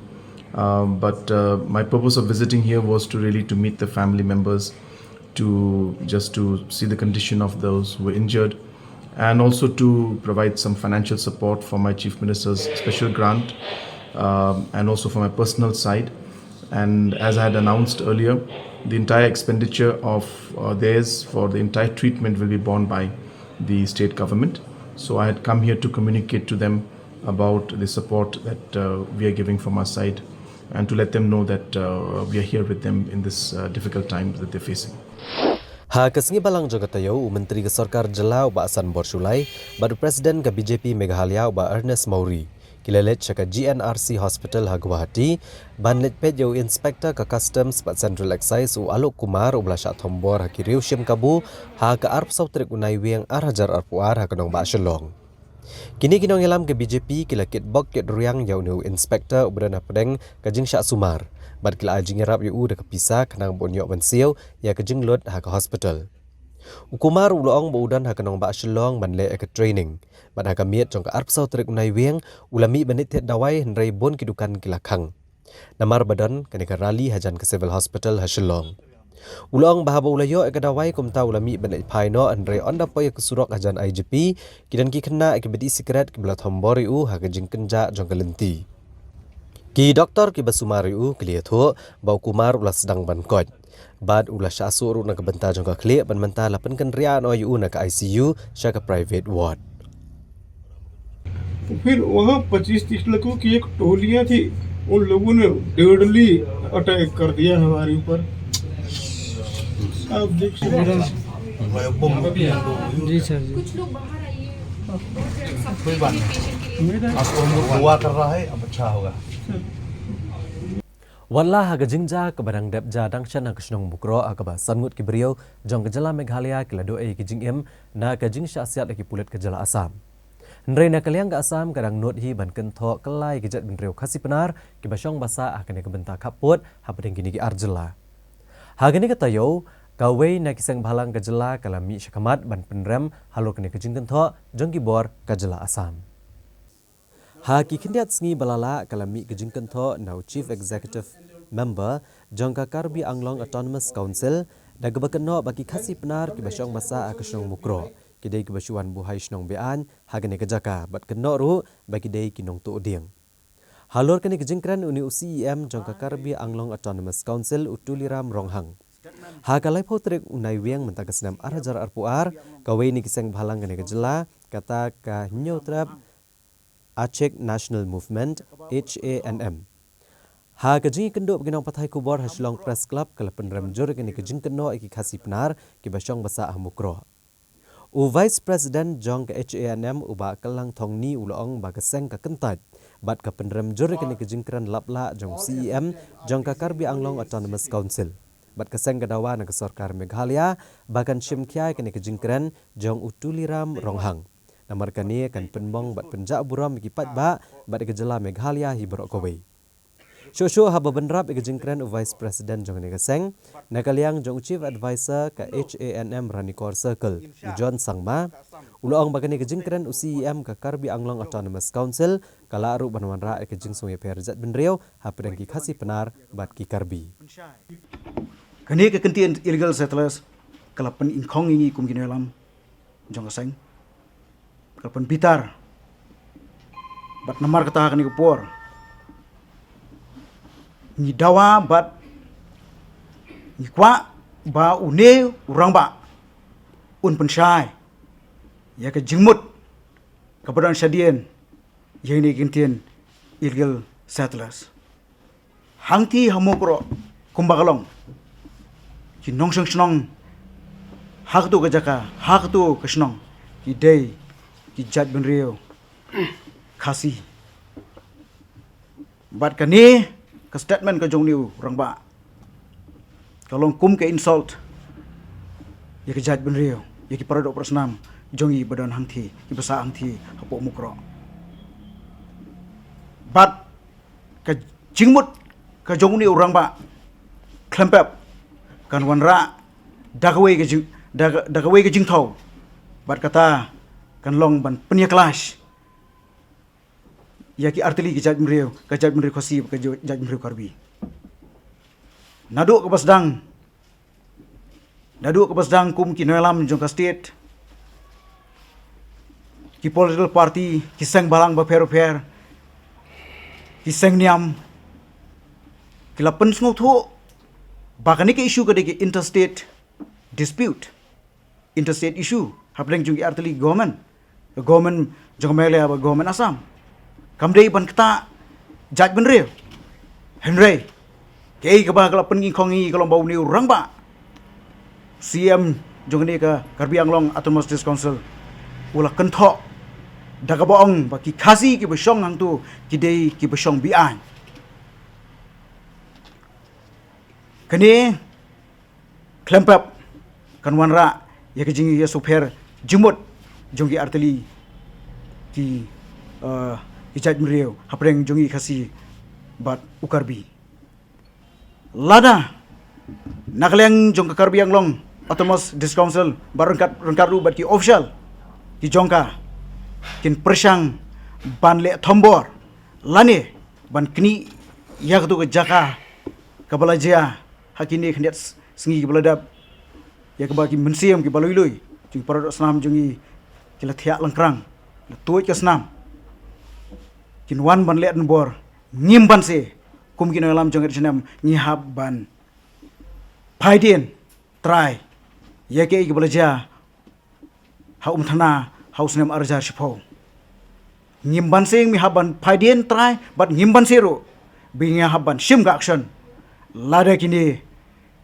Um, but, uh, my purpose of visiting here was to really to meet the family members, to just to see the condition of those who were injured, and also to provide some financial support for my Chief Minister's special grant, um, and also for my personal side. And as I had announced earlier, the entire expenditure of, uh, theirs for the entire treatment will be borne by the state government. So I had come here to communicate to them about the support that, uh, we are giving from our side, and to let them know that, uh, we are here with them in this, uh, difficult time that they're facing. Ha ka sngi Balang jong ka taïew, u Myntri ka Sorkar Jylla u Bah Sanbor Shullai bad u President ka B J P Meghalaya u Bah Ernest Mawrie ki la leit sha ka G N R C Hospital ha Guwahati ban leit peit ïa u Inspector ka Customs bad Central Excise u Alok Kumar uba la shah thombor ha ki riew shim kabu ha ka arphew saw tarik u Naiwieng ar hajar arphew ar ha ka nongbah Shillong. Kine ki nongïalam ka B J P ki la kitbok kitrwiang ïa une u Inspector uba don hapdeng ka jingshah sumar bad ki la ai jingïarap ïa u da ka pisa khnang ba un ïoh ban siew ïa ka jinglut ha ka hospital. U Kumar u la ong ba u don ha ka nongbah Shillong ban leh ïa ka training bad ha ka miet jong ka arphew saw tarik u Naiwieng u la mih ban leit thied dawai hynrei bun ki dukan ki la khang. Namar ba don kane ka rally hajan ka Civil Hospital ha Shillong. U la ong ba haba u la ïoh ïa ka dawai kumta u la mih ban leit phai noh, hynrei ynda poi ïa ka surok hajan I G P, ki don ki khynnah kiba dih sikret kiba la thombor ïa u ha ka jingkynjah jong ka lynti. Ki doktor kiba sumar ïa u ki la ïathuh ba u Kumar u la sdang ban koit. Bad u la shah suh ruh na ka bynta jong ka khlieh, bad mynta la pynkynriah noh ïa u na ka I C U sha ka private ward. तो फिर वहाँ पच्चीस तीस लड़कों की एक टोलियां थी, उन लोगों ने डेडली अटैक कर दिया हमारे ऊपर। आप देख सकते हैं। जी सर जी। कोई बात नहीं। आपको हम लोग दुआ कर रहा है, अब अच्छा होगा। Wat la ha ka jingjia kaba dang dep jia dang shen ha ka shnong Mukroh, ha kaba san ngut ki briew jong ka jylla Meghalaya ki la duh ei ki jingim na ka jingshah siat ïa ki pulit ka jylla Assam. Hynrei na ka liang ka Assam ka dang nud hi ban kynthoh kylla ïa ki jaitbynriew Khasi Pnar kiba shong ba sah ha kane ka bynta khappud hapdeng kine ki ar jylla. Ha kane ka taïew, kawei na ki seng bhalang ka jylla ka la mih sha khmat ban pynrem halor kane ka jingkynthoh jong ki bor ka jylla Assam. Ha ki khyndiat sngi ba la lah ka la mih ka jingkynthoh na u Chief Executive Member jong ka Karbi Anglong Autonomous Council, da kaba kynnoh ba ki Khasi Pnar kiba shong ba sah ha ka shnong Mukroh ki dei kiba shu wan buhai shnong be-aiñ ha kane ka jaka, bad kynnoh ruh ba ki dei ki nongtuh dieng. Halor kane ka jingkren, une u C E M jong ka Karbi Anglong Autonomous Council, u Tuliram Ronghang, ha ka laiphew tarik u Naiwieng mynta ka snem ar hajar arphew ar, kawei na ki seng bhalang kane ka jylla, kata ka Hynñiewtrep Achik National Movement, H A N M, ha ka jingïakynduh bad ki nongpathai khubor ha Shillong Press Club, ka la pynrem jur ïa kane ka jingkynnoh ïa ki Khasi Pnar kiba shong ba sah ha Mukroh. U Vice President jong ka H A N M, u Bah Kyllangthong Ni, u la ong ba ka seng ka kyntait bad ka pynrem jur ïa kane ka jingkren lap lah jong u C E M jong ka Karbi Anglong Autonomous Council, bad ka seng ka dawa na ka sorkar Meghalaya ba kan shim khia ïa kane ka jingkren jong u Tuliram Ronghang. Namar kane kan pynmong bad pynjah burom ïa ki paidbah bad ïa ka jylla Meghalaya hi baroh kawei. Shuh shuh haba bynrap ïa ka jingkren u Vice President jong kane ka seng, na ka liang jong u Chief Adviser ka H A N M Ranikor Circle, u John Sangma, u la ong ba kane ka jingkren u C E M ka Karbi Anglong Autonomous Council ka lah ruh ban wanrah ïa ka jingsngewïapher jaitbynriew hapdeng ki Khasi Pnar bad ki Karbi. Kane ka kyntien illegal settlers ka la pynïngkhong ïa ngi kum ki nongïalam jong ka seng, ka la pynbitar. Bad namar kata ha kane ka por ngi dawa bad ngi kwah ba une u rangbah un pynshai ïa ka jingmut kaba don shadien ïa kane ka kyntien illegal settlers. Hangtei ha Mukroh kumba ka long, ki nongshong shnong ha katu ka jaka, ha katu ka shnong, ki dei ki jaitbynriew Khasi. Bad kane ka statement ka jong une u rangbah ka long kum ka insult ïa ka jaitbynriew, ïa ki paradoh parasnam jong ngi ba don hangtei, kiba sah hangtei hapoh Mukroh. Bad ka jingmut ka jong une u rangbah khlem pep kan wanrah da kawei ka jing, da, da kawei ka jingthaw, bad kata kan long ban pynïakhlaiñ ïa ki artylli ki jaitbynriew, ka jaitbynriew Khasi, ka jaitbynriew Karbi. Naduh kaba sdang, naduh kaba sdang kum ki nongïalam jong ka state, ki political party, ki seng bhalang bapher bapher, ki seng niam, ki la pynsngewthuh ba kane ka issue ka dei ka interstate dispute, interstate issue hapdeng jong ki artylli government, government jong Meghalaya bad government Assam. Kam dei ban ktah jaitbynriew. Hynrei kaei kaba ka la pynïngkhong ïa ngi ka long ba une u rangbah C M jong kane ka Karbi Anglong Autonomous District Council u la kynthoh da kaba ong ba ki Khasi kiba shong hangtu ki dei kiba shong be-aiñ. Kane khlem pep kan wanrah ïa ka jingïasngewpher jingmut jong ki artylli ki, eh, ki jaitbynriew hapdeng jong ngi Khasi bad u Karbi. Lada na ka liang jong ka Karbi Anglong Autonomous District Council bad ryngkat, ryngkat ruh bad ki official ki jong ka kin pyrshang ban leh thombor lane ban knieh ïa katu ka jaka kaba la jia ha kine khyndiat sngi kiba la dep, ïa kaba ki mynsiem kiba lui lui jong ki para doh snam jong ngi ki la thiah lyngkrang, la tuid ka snam, kin wan ban leh donbor. Ngim banse, kum ki nongïalam jong ka H A N M ngi hap ban phaidien trai ïa kiei kiba la jia ha Umthana ha u snem ar hajar shiphew. Ngim banse ngi hap ban phaidien trai, bad ngim banse ruh ba ngi hap ban shim ka action lada kine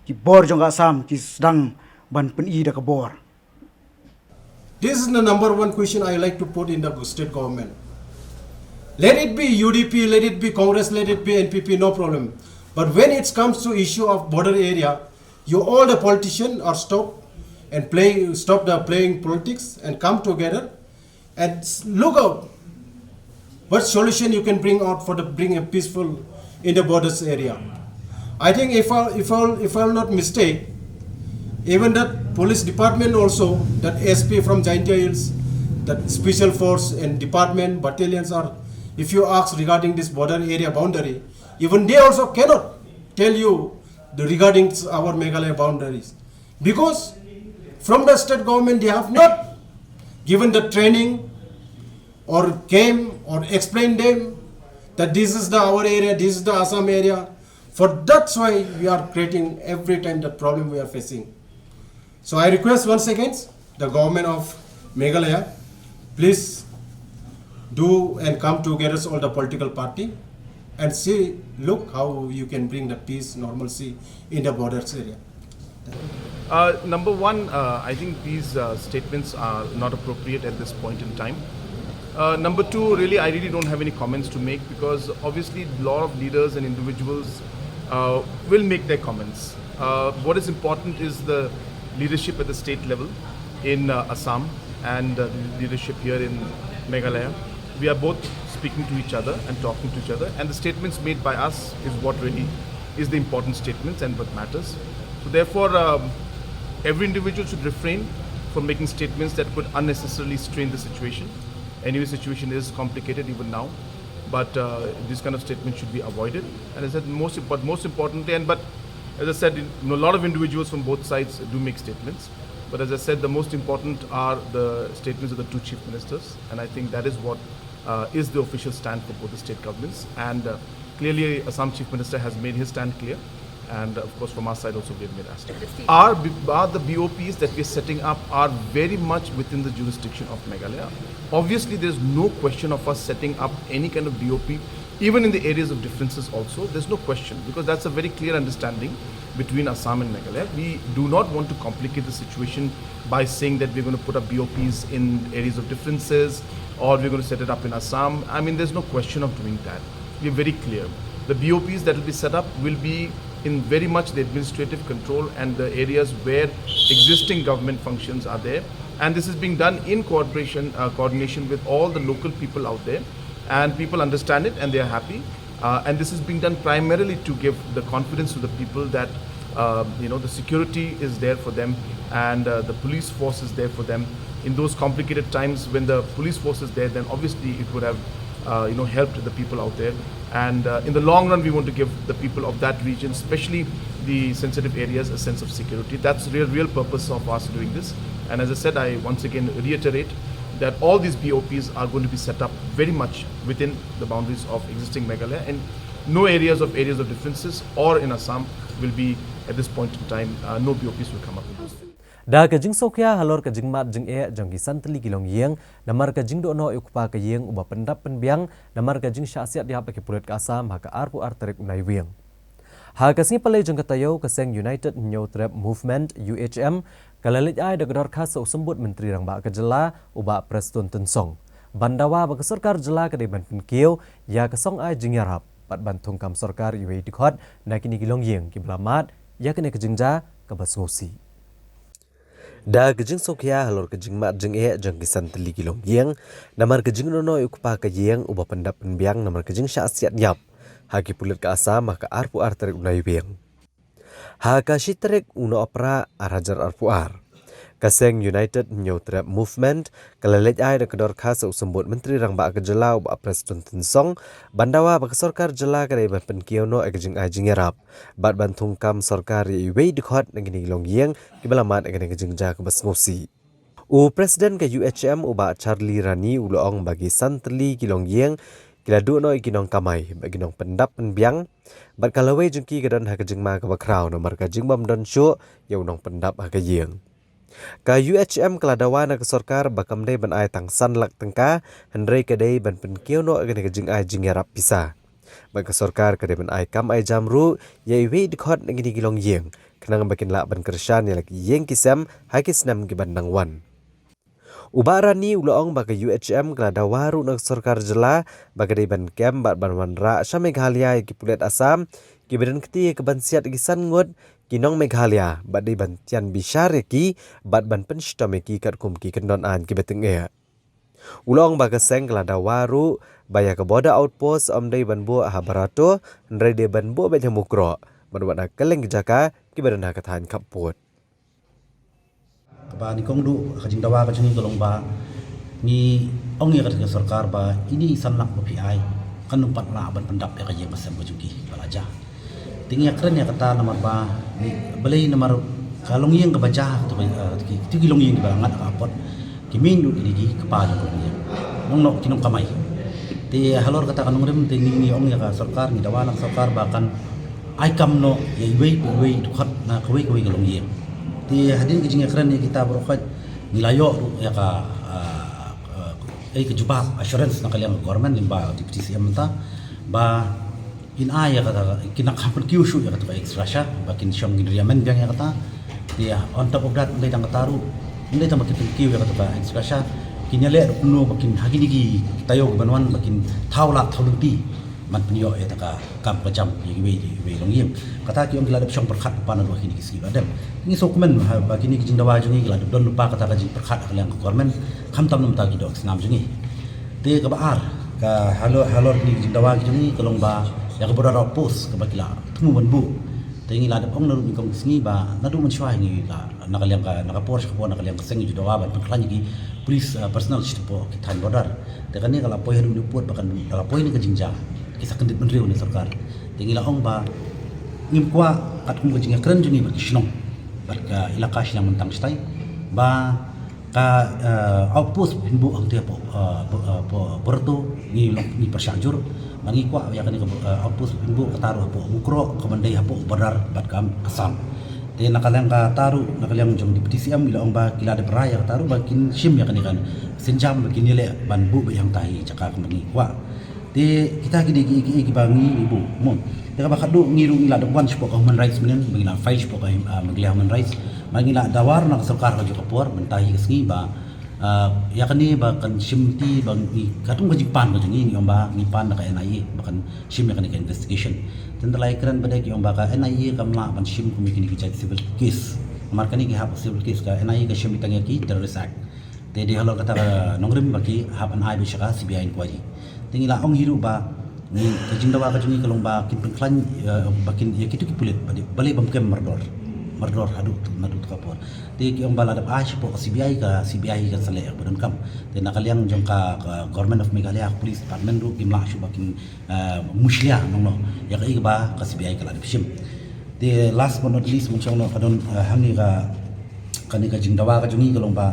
ki bor jong ka Assam ki sdang ban pyni da ka bor. This is the number one question I like to put in the state government. Let it be U D P, let it be Congress, let it be N P P, no problem. But when it comes to issue of border area, you all the politicians are stop and play stop the playing politics and come together and s- look out what solution you can bring out for the bring a peaceful in the borders area. I think if I if I if I'm not mistake, even that police department also, that S P from Jaintia Hills, that special force and department battalions are, if you ask regarding this border area boundary, even they also cannot tell you the regarding our Meghalaya boundaries, because from the state government they have not given the training or came or explain them that this is the our area, this is the Assam area. For that's why we are creating every time the problem we are facing. So I request once again the government of Meghalaya, please do and come together all the political party and see, look how you can bring the peace, normalcy in the borders area. Uh, number one, uh, I think these uh, statements are not appropriate at this point in time. Uh, number two, really, I really don't have any comments to make because obviously a lot of leaders and individuals uh, will make their comments. Uh, what is important is the leadership at the state level in uh, Assam and uh, the leadership here in Meghalaya. We are both speaking to each other and talking to each other, and the statements made by us is what really is the important statements and what matters. So therefore, um, every individual should refrain from making statements that could unnecessarily strain the situation. Anyway, situation is complicated even now, but uh, this kind of statement should be avoided. And I said most, but most importantly, and but as I said, you know, a lot of individuals from both sides do make statements. But as I said, the most important are the statements of the two chief ministers, and I think that is what uh, is the official stand for both the state governments. And uh, clearly, Assam Chief Minister has made his stand clear. And uh, of course, from our side also, we have made our stand. Our, B- our the B O Ps that we are setting up are very much within the jurisdiction of Meghalaya. Obviously, there is no question of us setting up any kind of B O P, even in the areas of differences also. There's no question because that's a very clear understanding between Assam and Meghalaya. We do not want to complicate the situation by saying that we're going to put up B O Ps in areas of differences or we're going to set it up in Assam. I mean, there's no question of doing that. We're very clear. The B O Ps that will be set up will be in very much the administrative control and the areas where existing government functions are there. And this is being done in cooperation, uh, coordination with all the local people out there. And people understand it and they are happy. Uh, and this is being done primarily to give the confidence to the people that uh, you know the security is there for them and uh, the police force is there for them. In those complicated times when the police force is there, then obviously it would have uh, you know helped the people out there. And uh, in the long run, we want to give the people of that region, especially the sensitive areas, a sense of security. That's the real, real purpose of us doing this. And as I said, I once again reiterate that all these B O Ps are going to be set up very much within the boundaries of existing Meghalaya, and no areas of areas of differences or in Assam will be at this point in time, uh, no B O Ps will come up. Da ka jingsngewkhia halor ka jingmad jingeh jong ki san tylli ki longïing namar ka jingduh noh ïa u kpa ka ïing uba pyndap pynbiang namar ka jingshah siat ïap ha ki pulit ka Assam ha ka arphew ar tarik u Naiwieng. Ha ka sngi Palei jong ka taïew, ka seng United Hynñiewtrep Movement, U H M, ka la leit ai da ka dorkhas ha u Symbud Myntri Rangbah ka jylla, u Bah Prestone Tynsong, ban dawa ba ka sorkar jylla ka dei ban pynkiew ïa ka song ai jingïarap bad ban thungkam sorkar iwei i dkhot na kine ki longïing kiba la mad ïa kane ka jingjia kaba sngewsih. Da ka jingsngewkhia halor ka jingmad jingeh jong ki san tylli ki longïing namar ka jingduh noh ïa u kpa ka ïing uba pyndap pynbiang namar ka jingshah siat ïap ha ki pulit ka Assam ha ka arphew ar tarik u Naiwieng. Ha ka shi tarik u Nohprah ar hajar arphew ar, Ka seng United Hynñiewtrep Movement ka la leit ai da ka dorkhas ha u Symbud Myntri Rangbah ka jylla u Bah Prestone Tynsong ban dawa ba ka sorkar jylla ka dei ban pynkiew noh ïa ka jingai jingïarap bad ban thungkam sorkar ïa iwei i dkhot na kine ki longïing kiba la mad ïa kane ka jingjia kaba sngewsih. U President ka U H M u Bah Charlie Rani u la ong ba ki san tylli ki longïing ki la duh noh ïa ki nongkamai bad ki nongpyndap pynbiang, bad ka lawei jong ki ka don ha ka jingma kaba khraw namar ka jingbym don shuh ïa u nongpyndap ha ka ïing. Ka U H M ka la dawa na ka sorkar ba kam dei ban ai tang san lak tyngka, hynrei ka dei ban pynkiew noh ïa kane ka jingai jingïarap pisa. Bad ka sorkar ka dei ban ai kam ai jam ruh ïa iwei i dkhot na kine ki longïing khnang ba kin lah ban kyrshan ïa la ki ïing ki sem ha ki snem kiban nang wan. U Bah Rani u la ong ba ka U H M ka la dawa ruh na ka sorkar jylla ba ka dei ban kem bad ban wanrah sha Meghalaya ïa ki pulit Assam kiba don kti ïa ka ban siat ïa ki san ngut ki nong Meghalaya bad dei ban tian bishar ïa ki bad ban pynshitom ïa ki katkum ki kyndon aiñ kiba tyngeh. U la ong ba ka seng ka la dawa ruh ba ïa ka border outpost ym dei ban buh ha Barato, hynrei dei ban buh beit ha Mukroh bad wat ha kylleng ki jaka kiba don ha ka thaiñ khappud. Kaba nyngkong duh ka jingdawa ka jong ngi ka long ba ngi ong ïa ka sorkar ba ine i san lak ba phi ai kan ym pat lah ban pyndap ïa ka ïing ka sem ka jong ki ba la jia. Te ngi ïakren ïa kata namar ba ngi, balei namar ka longïing kaba jia ha katu ka, eh, ki, katu ki longïing kiba la ngat ha ka apot ki mih ruh kine ki kpa jong ka longïing, nong noh ki nongkamai. Te halor kata ka nongrim te ngi, ngi ong ïa ka sorkar, ngi dawa na ka sorkar ba kan ai kam noh ïa iwei pa iwei i dkhot na kawei kawei ka longïing. Te hadien ka jingïakren ïa kita baroh khoit ngi la ïoh ruh ïa ka, ah, ah, eh, ka jubab assurance na ka liang ka government lyngba Deputy C M mynta ba kin ai ïa kata, kin nang kham pynkiew shuh ïa kata ka ex gratia ba kin shong kin riamen biang ïa kata. Te on top of that, ym dei tang kata ruh, ym dei tang ba kin pynkiew ïa kata ka ex gratia, kin ïaleh ruh kumno ba kin ha kine ki taïew kiban wan ba kin thaw lad thaw lynti ban pynïoh ïa kata ka kam ka jam ïa kiwei kiwei longïing. Kata ki ong ki la dep shong pyrkhat lypa naduh kine ki sngi ba dep. Ngi sngewkmen ha ba kine ki jingdawa jong ngi ki la dep don lypa kata ka jingpyrkhat ha ka liang ka government, khamtam na ka bynta ki doh ki snam jong ngi. Te kaba ar, ka halor, halor kine ki jingdawa ki jong ngi ka long ba ïa ka border outpost kaba ki la thmu ban buh. Te ngi la dep ong naduh nyngkong ki sngi ba naduh mynshuwa ngi la na ka liang ka, na ka por sha ka por na ka liang ka seng ngi ju dawa ban pynkhlaiñ ïa ki police, eh, personnel shapoh ki thaiñ border. Te kane ka la poi haduh ne pud ba kan, ka la poi ne ka jingjia ki sa kyndit bynriew ne sorkar. Te ngi la ong ba ngim kwah katkum ka jingïakren jong ngi bad ki shnong bad ka ilaka shiliang mynta shatai ba ka, eh, outpost phin buh hangtei hapoh, eh, bo-, eh, bo-, Barato ngi long, ngi pyrshah jur. Ba ngi kwah ïa kane ka, eh, outpost phin buh kata ruh hapoh Mukroh kaban dei hapoh border bad ka Assam. Te na ka liang kata ruh, na ka liang jong Deputy C M i la ong ba ki la dep rai ïa kata ruh ba kin shim ïa kane ka sienjam ba kin ïaleh ban buh beit hangtai jaka kaba ngi kwah. Te kita ki dei ki, ki, kiba ngi, ngi buh mo. Te kaba khatduh ngi ruh ngi la dep wan shapoh ka Human Rights mynhynnin, ba ngi la file shapoh ka, ah, Meghalaya Human Rights. Ba ngi la dawa ruh na ka sorkar ha kajuh ka por mynta hi ka sngi ba, ah, ïa kane ba kan shim ti ba ngi katkum ka jingpan ka jong ngi, ngi ong ba ngi pan da ka N I A ba kan shim ïa kane ka investigation. Te ynda la ïakren ba dei ki ong ba ka N I A kam lah ban shim kum ïa kine ki jait civil case. Namar kane ki hap civil case, ka N I A ka shim tang ïa ki Terrorist Act. Te dei halor kata ka nongrim ba ki hap ban ai beit sha ka C B I inquiry. Te ngi la ong hi ruh ba ngi, ka jingdawa ka jong ngi ka long ba kin pynkhlaiñ, eh, ba kin ïa kito ki pulit ba dei, balei bym kem mardor. Mardor haduh tu, naduh tu ka por. Te ki ong ba la dep ai shapoh ka C B I, ka C B I kan sa leh ïa kaba donkam. Te na ka liang jong ka, ka Government of Meghalaya Police Department ruh kim lah shuh ba kin, eh, mushlia nongno ïa kaei kaba ka C B I ka la dep shim. Te last but not least, mynshong noh ka don, eh, hangne ka, kane ka jingdawa ka jong ngi ka long ba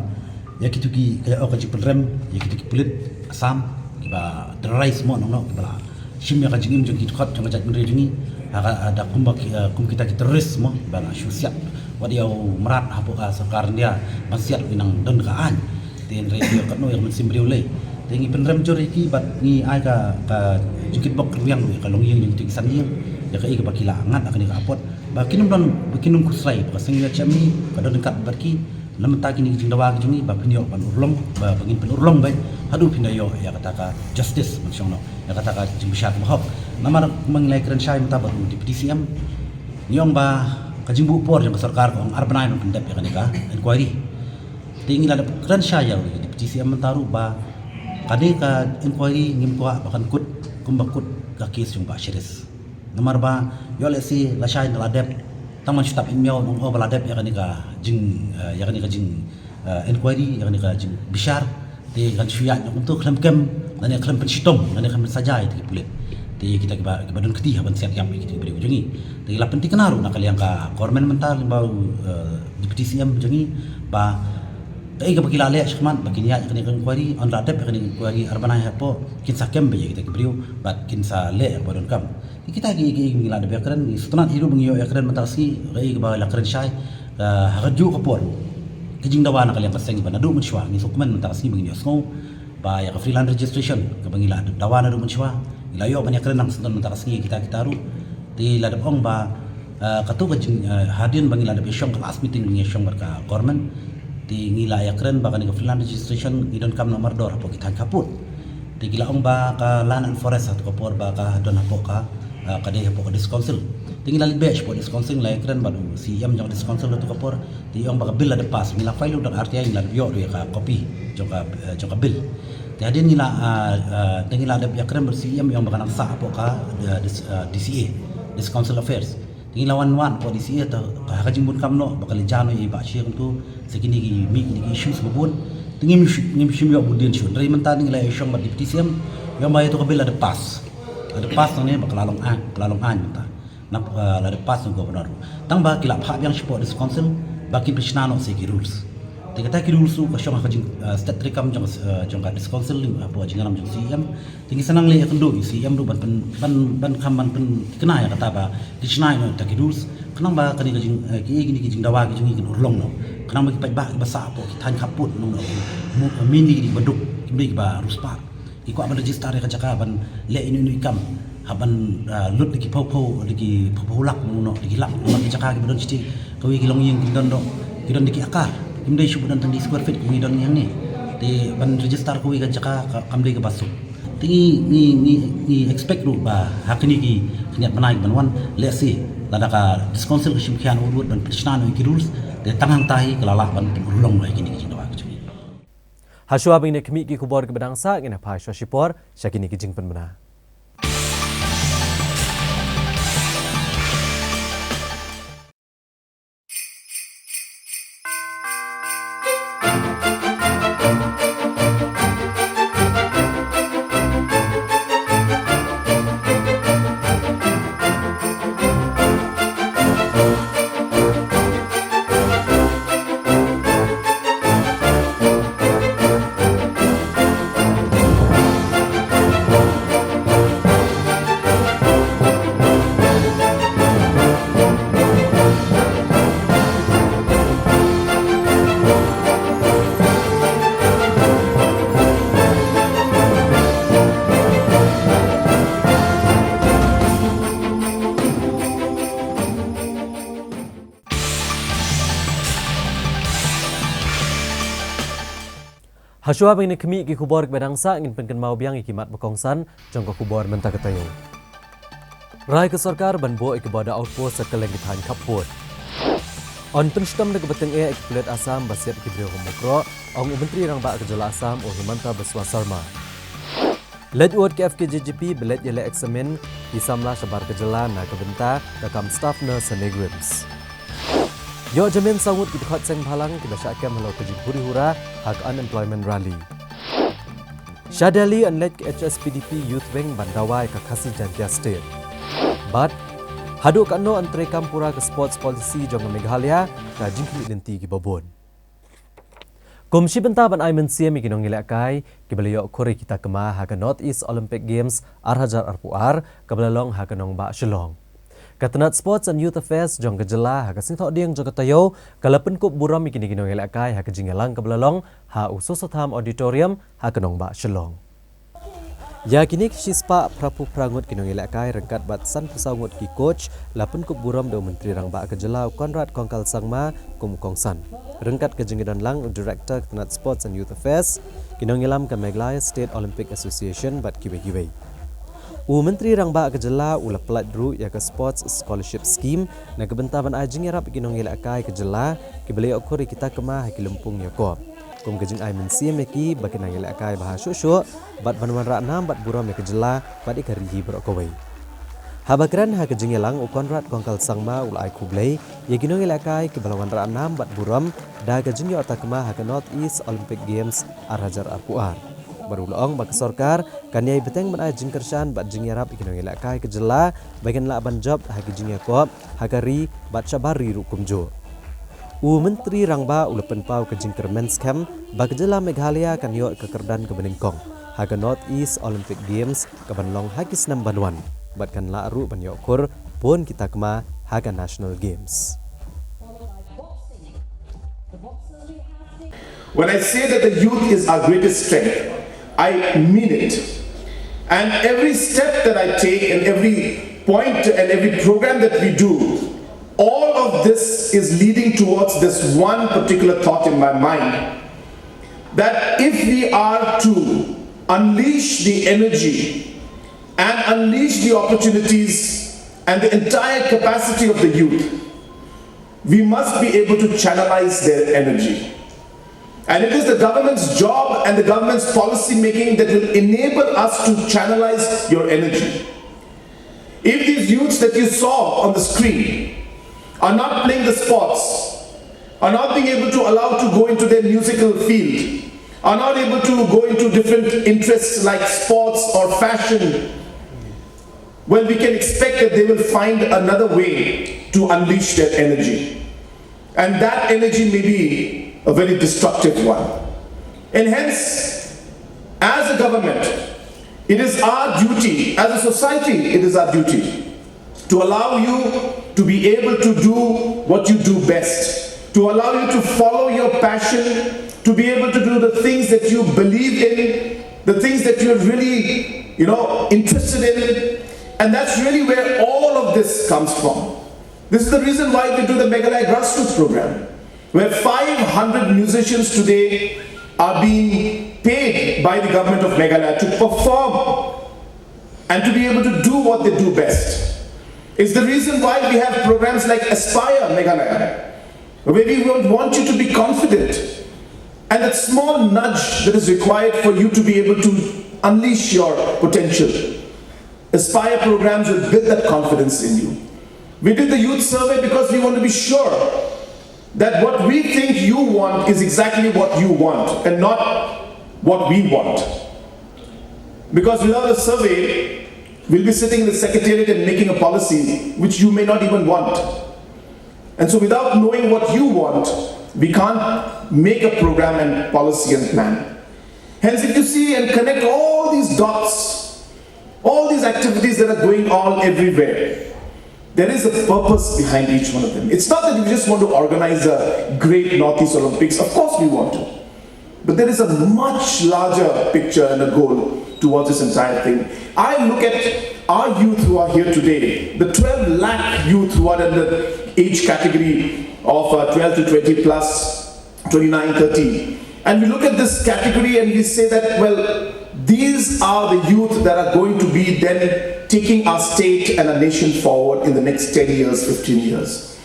ïa kito ki, ka, oh, ka jingpynrem ïa kito ki pulit Assam kiba terrorize mo nongno, kiba la shim ïa ka jingim jong ki dkhot jong ka jaitbynriew jong ngi. Ha ka, ha da kumba ki, eh, kum kita ki terrorist mo ba la shu siat wat ïa u mrad hapoh ka sorkar India ban siat u nang don ka aiñ. Te hynrei ïa katno ïa ka mynsiem briew lei. Te ngi pynrem jur ïa ki bad ngi ai ka, ka jingkitbok rwiang ïa ka longïing jong kito ki san ïing, ïa kaei kaba ki la ngat ha kane ka apot. Ba kin ym don, ba kin ym khuslai, ba ka seng U H M ngi ka don ryngkat bad ki. Na mynta kine ki jingdawa ki jong ngi ba phin ïoh ban urlong, ba, ba ngin pynurlong beit haduh phin da ïoh ïa kata ka justice, mynshong noh, ïa kata ka jingbishar kaba hok. Namar kumba ngi la ïakren shai mynta bad u Deputy C M, ngi ong ba ka jingbuh por jong ka sorkar ka ong ar bnai ban pyndep ïa kane ka inquiry. Te ngi la dep kren shai ïa u Deputy C M mynta ruh ba kane ka inquiry ngim kwah ba kan kut kumba kut ka case jong Bah Sharif. Namar ba ïoh lehse lashai ynda la dep Tang ban shu tap ïa u nong o ba la dep ïa kane ka jing, eh, ïa kane ka jing, eh, inquiry, ïa kane ka jing bishar. Te kan shu ïaid nong kumto khlem kem, lane khlem pynshitom, lane khlem pynsajai te ki pulit. Te kita kiba, kiba don kti ha ban siat ïap ïa kita ki briew jong ngi. Te la pynthikna ruh na ka liang ka government mynta lyngba u, eh, Deputy C M jong ngi ba kaei kaba ki la leh shakhmat ba kin ïaid ïa kane ka inquiry, hynda la dep ïa kane ka inquiry ar bnai hapoh kin sa kem beit ïa kita ki briew bad kin sa leh ïa kaba donkam. Kita ki, ki, ki ngi la dep ïakren, ngi sngewtynnat hi ruh ba ngi ïoh ïakren mynta ka sngi, kaei kaba la kren shai, ah, ha kajuh ka por. Ka jingdawa na ka liang ka seng ba naduh mynshuwa, ngi sngewkmen mynta ka sngi ba ngin ïohsngew ba ïa ka freelance registration kaba ngi la dawa naduh mynshuwa, ngi la ïoh ban ïakren nang sngewtynnat mynta ka sngi kita, kita ruh. Te la dep ong ba, ah, kato ka jing, ah, hadien ba ngi la dep ïashong ka last meeting ba ngi ïashong bad ka government. Te ngi la ïakren ba kane ka freelance registration ngi donkam noh mardor hapoh ki thaiñ khappud. Te ki la ong ba ka Land and Forest ha kato ka por ba ka don hapoh ka, ah, ka dei hapoh ka District Council. Te ngi la leit beit shapoh District Council, ngi la ïakren bad u C E M jong ka District Council ha kato ka por. Te i ong ba ka bill la dep pass, ngi la file ruh da ka R T I, ngi la dep ïoh ruh ïa ka copy jong ka, eh, jong ka bill. Te hadien ngi la, ah, ah, te ngi la dep ïakren bad u C E M, i ong ba kan nang sah hapoh ka, eh, dis-, eh, D C A, District Council Affairs. Te ngi la wan wan hapoh D C A, te ha ka jingbun kam noh ba ka leit jan noh ïa i Bah Shi kumto, sa kine ki mih, kine ki issues ba bun. Te ngim shu-, ngim shym ïoh bud dien shuh. Hynrei mynta ngi la ïashong bad Deputy C M, i ong ba ïa kato ka bill la dep pass. La dep pass nangne ba ka la long aiñ, ka la long aiñ mynta. Nap, eh, la dep pass na u Governor ruh. Tang ba ki la phah biang shapoh District Council ba kin pynshna noh sa ïa ki rules. Te kata ki rules ruh ka shong ha ka jing, eh, state treikam jong, eh, jong ka District Council, eh, hapoh ka jingïalam jong u C E M. Te ngi sa nang leit ïakynduh ïa u C E M ruh ban pyn, ban, ban kham ban pynthikna ïa kata ba kin shna noh kita ki rules. Khnang ba kane ka jing, eh, ki, kine ki jingdawa ki jong ngi kin urlong noh. Khnang ba ki paidbah kiba sah hapoh ki thaiñ khappud, nong noh, mu-, mih na kine kiba duk, kim dei kiba riewspah. Ki kwah ban register ïa ka jaka ban leh ino ino i kam. Hap ban, ah, lut da ki phew phew, da ki phew phew lak, nong noh, da ki lak, nong noh ki jaka kiba don shatei kawei ki longïing ki don doh, ki don da ki acre. Kim dei shuh ba don tang da ki square feet kum ngi don hangne. Te ban register kawei ka jaka ka, kam dei kaba suk. Te ngi, ngi, ngi, ngi expect ruh ba ha kine ki khyndiat bnai kiban wan, lehse lada ka District Council ka shim khia noh ruh ban pynshna noh ïa ki rules, te tang hangta hi ka la lah ban pynurlong noh ïa kine ki jingdawa ki jong ngi. Hashwa ba ngin ïa khmih ki khubor kiba dang sah, ngin ïa phai sha shipor sha kine ki jingpynbna. Hashwa ba ngin ïa khmih ki khubor kiba dang sah, ngin pynkynmaw biang ïa ki mat ba kongsan jong ka khubor mynta ka taïew. Rai ka sorkar ban buh ïa ki border outpost ha kylleng ki thaiñ khappud. Yn pynshitom da kaba tyngeh ïa ki pulit Assam ba siat ïa ki briew ha Mukroh, ong u Myntri Rangbah ka jylla Assam u Himanta Biswa Sarma. Leit wad ka F K J G P ba leit ïaleh eksamin ki samla shabar ka jylla na ka bynta ka kam staff nurse ha NEIGRIHMS. Ïoh jamin saw ngut ki dkhot seng bhalang kiba shah kem halor ka jinghuri hura ha ka unemployment rally. Sha Delhi yn leit ka H S P D P Youth Wing ban dawa ïa ka Khasi Jaintia State. Bad haduh katno yn treikam pura ka sports policy jong ka Meghalaya, ka jingkhmih lynti kiba bun. Kum shi bynta ban ai mynsiem ïa ki nongïalehkai kiba la ïoh khur ïa ki takma ha ka North East Olympic Games ar hajar arphew ar kaba la long ha ka nongbah Shillong, ka tnat Sports and Youth Affairs jong ka jylla ha ka Sngi Thohdieng jong ka taïew ka la pynkup burom ïa kine ki nongïalehkai ha ka jingïalang kaba la long ha U Soso Tham Auditorium ha ka nongbah Shillong. Ïa kine ki shispah phraphew phra ngut ki nongïalehkai ryngkat bad sanphew saw ngut ki coach la pynkup burom da u Myntri Rangbah ka jylla u Conrad Kongkal Sangma kum u kongsan, ryngkat ka jingïadon lang u Director ka tnat Sports and Youth Affairs, ki nongïalam ka Meghalaya State Olympic Association bad kiwei kiwei. U Myntri Rangbah ka jylla u la pyllait ruh ïa ka Sports Scholarship Scheme na ka bynta ban ai jingïarap ïa ki nongïalehkai ka jylla kiba la ïoh khur ïa ki takma ha ki lympung ïakop. Kum ka jingai mynsiem ïa ki ba kin nang ïalehkai bha shuh shuh bad ban wanrah nam bad burom ïa ka jylla bad ïa ka ri hi baroh kawei. Haba kren ha ka jingïalang, u Conrad Kongkal Sangma u la ai khublei ïa ki nongïalehkai kiba la wanrah nam bad burom da ka jingïoh takma ha ka North East Olympic Games ar hajar arphew ar. Bad u la ong ba ka sorkar kan ïai bteng ban ai jingkyrshan bad jingïarap ïa ki nongïalehkai ka jylla ba kin lah ban jop ha ki jingïakob ha ka ri bad shabar ri ruh kumjuh. U Myntri Rangbah u la pynpaw ka jingkyrmen skhem ba ka jylla Meghalaya kan ïoh ka kyrdan kaba nyngkong ha ka North East Olympic Games kaban long ha ki snem ban wan bad kan lah ruh ban ïoh khur bun ki takma ha ka National Games. When I say that the youth is our greatest strength, I mean it. And every step that I take and every point and every program that we do, all of this is leading towards this one particular thought in my mind, that if we are to unleash the energy and unleash the opportunities and the entire capacity of the youth, we must be able to channelize their energy. And it is the government's job and the government's policy making that will enable us to channelize your energy. If these youths that you saw on the screen are not playing the sports, are not being able to allow to go into their musical field, are not able to go into different interests like sports or fashion, well, we can expect that they will find another way to unleash their energy. And that energy may be a very destructive one. And hence, as a government, it is our duty, as a society, it is our duty to allow you to be able to do what you do best, to allow you to follow your passion, to be able to do the things that you believe in, the things that you're really, you know, interested in. And that's really where all of this comes from. This is the reason why we do the Meghalaya Grassroots Program, where five hundred musicians today are being paid by the government of Meghalaya to perform and to be able to do what they do best. It's the reason why we have programs like Aspire Meghalaya, where we want, want you to be confident and that small nudge that is required for you to be able to unleash your potential. Aspire programs will build that confidence in you. We did the youth survey because we want to be sure that what we think you want is exactly what you want and not what we want. Because without a survey, we'll be sitting in the secretariat and making a policy which you may not even want. And so, without knowing what you want, we can't make a program and policy and plan. Hence, if you see and connect all these dots, all these activities that are going on everywhere, there is a purpose behind each one of them. It's not that we just want to organize a great Northeast Olympics. Of course, we want to. But there is a much larger picture and a goal towards this entire thing. I look at our youth who are here today, the twelve lakh youth who are in the age category of uh, twelve to twenty plus, twenty-nine, thirty. And we look at this category and we say that, well, these are the youth that are going to be then taking our state and our nation forward in the next ten years, fifteen years.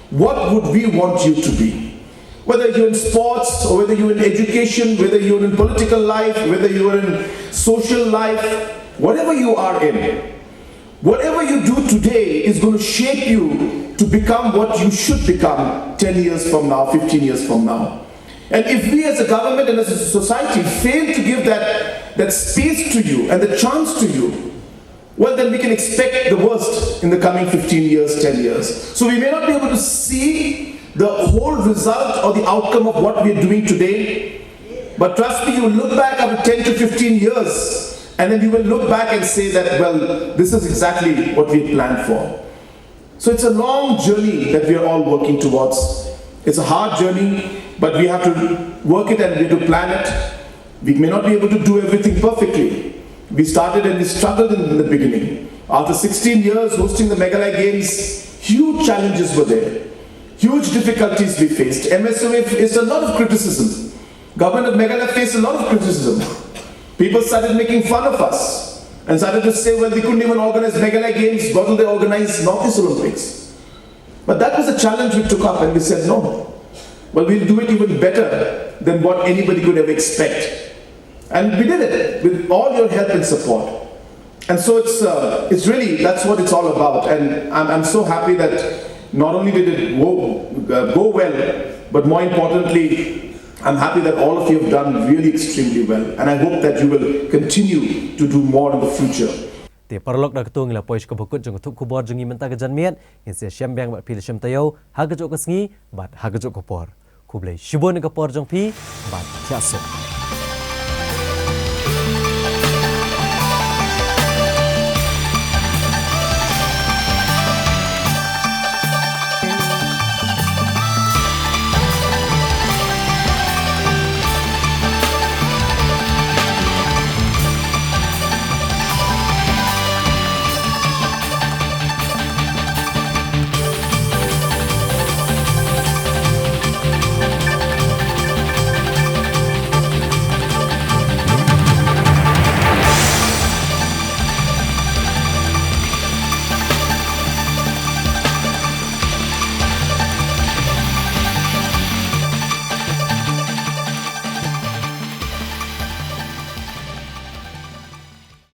What would we want you to be? Whether you're in sports, or whether you're in education, whether you're in political life, whether you're in social life, whatever you are in, whatever you do today is going to shape you to become what you should become ten years from now, fifteen years from now. And if we as a government and as a society fail to give that, that space to you and the chance to you, well, then we can expect the worst in the coming fifteen years, ten years. So we may not be able to see the whole result or the outcome of what we are doing today. But trust me, you will look back after ten to fifteen years, and then you will look back and say that, well, this is exactly what we had planned for. So it's a long journey that we are all working towards. It's a hard journey, but we have to work it and we have to plan it. We may not be able to do everything perfectly. We started and we struggled in the beginning. After sixteen years hosting the Meghalaya Games, huge challenges were there. Huge difficulties we faced. M S M A faced a lot of criticism. Government of Meghalaya faced a lot of criticism. People started making fun of us and started to say, well, they couldn't even organize Meghalaya Games, what will they organize Northeast Olympics? But that was a challenge we took up and we said, no. Well, we'll do it even better than what anybody could ever expect. And we did it with all your help and support. And so it's uh, it's really that's what it's all about. And I'm, I'm so happy that not only did it go, uh, go well, but more importantly, I'm happy that all of you have done really extremely well. And I hope that you will continue to do more in the future. Te paralok, da katu ngi la poi sha kaba kut jong ka thup khubor jong ngi mynta ka janmiet. Ngin sa ïashem biang bad phi la shem taïew ha kajuh ka sngi bad ha kajuh ka por. Khublei shibun ïa ka por jong phi bad thiah suk.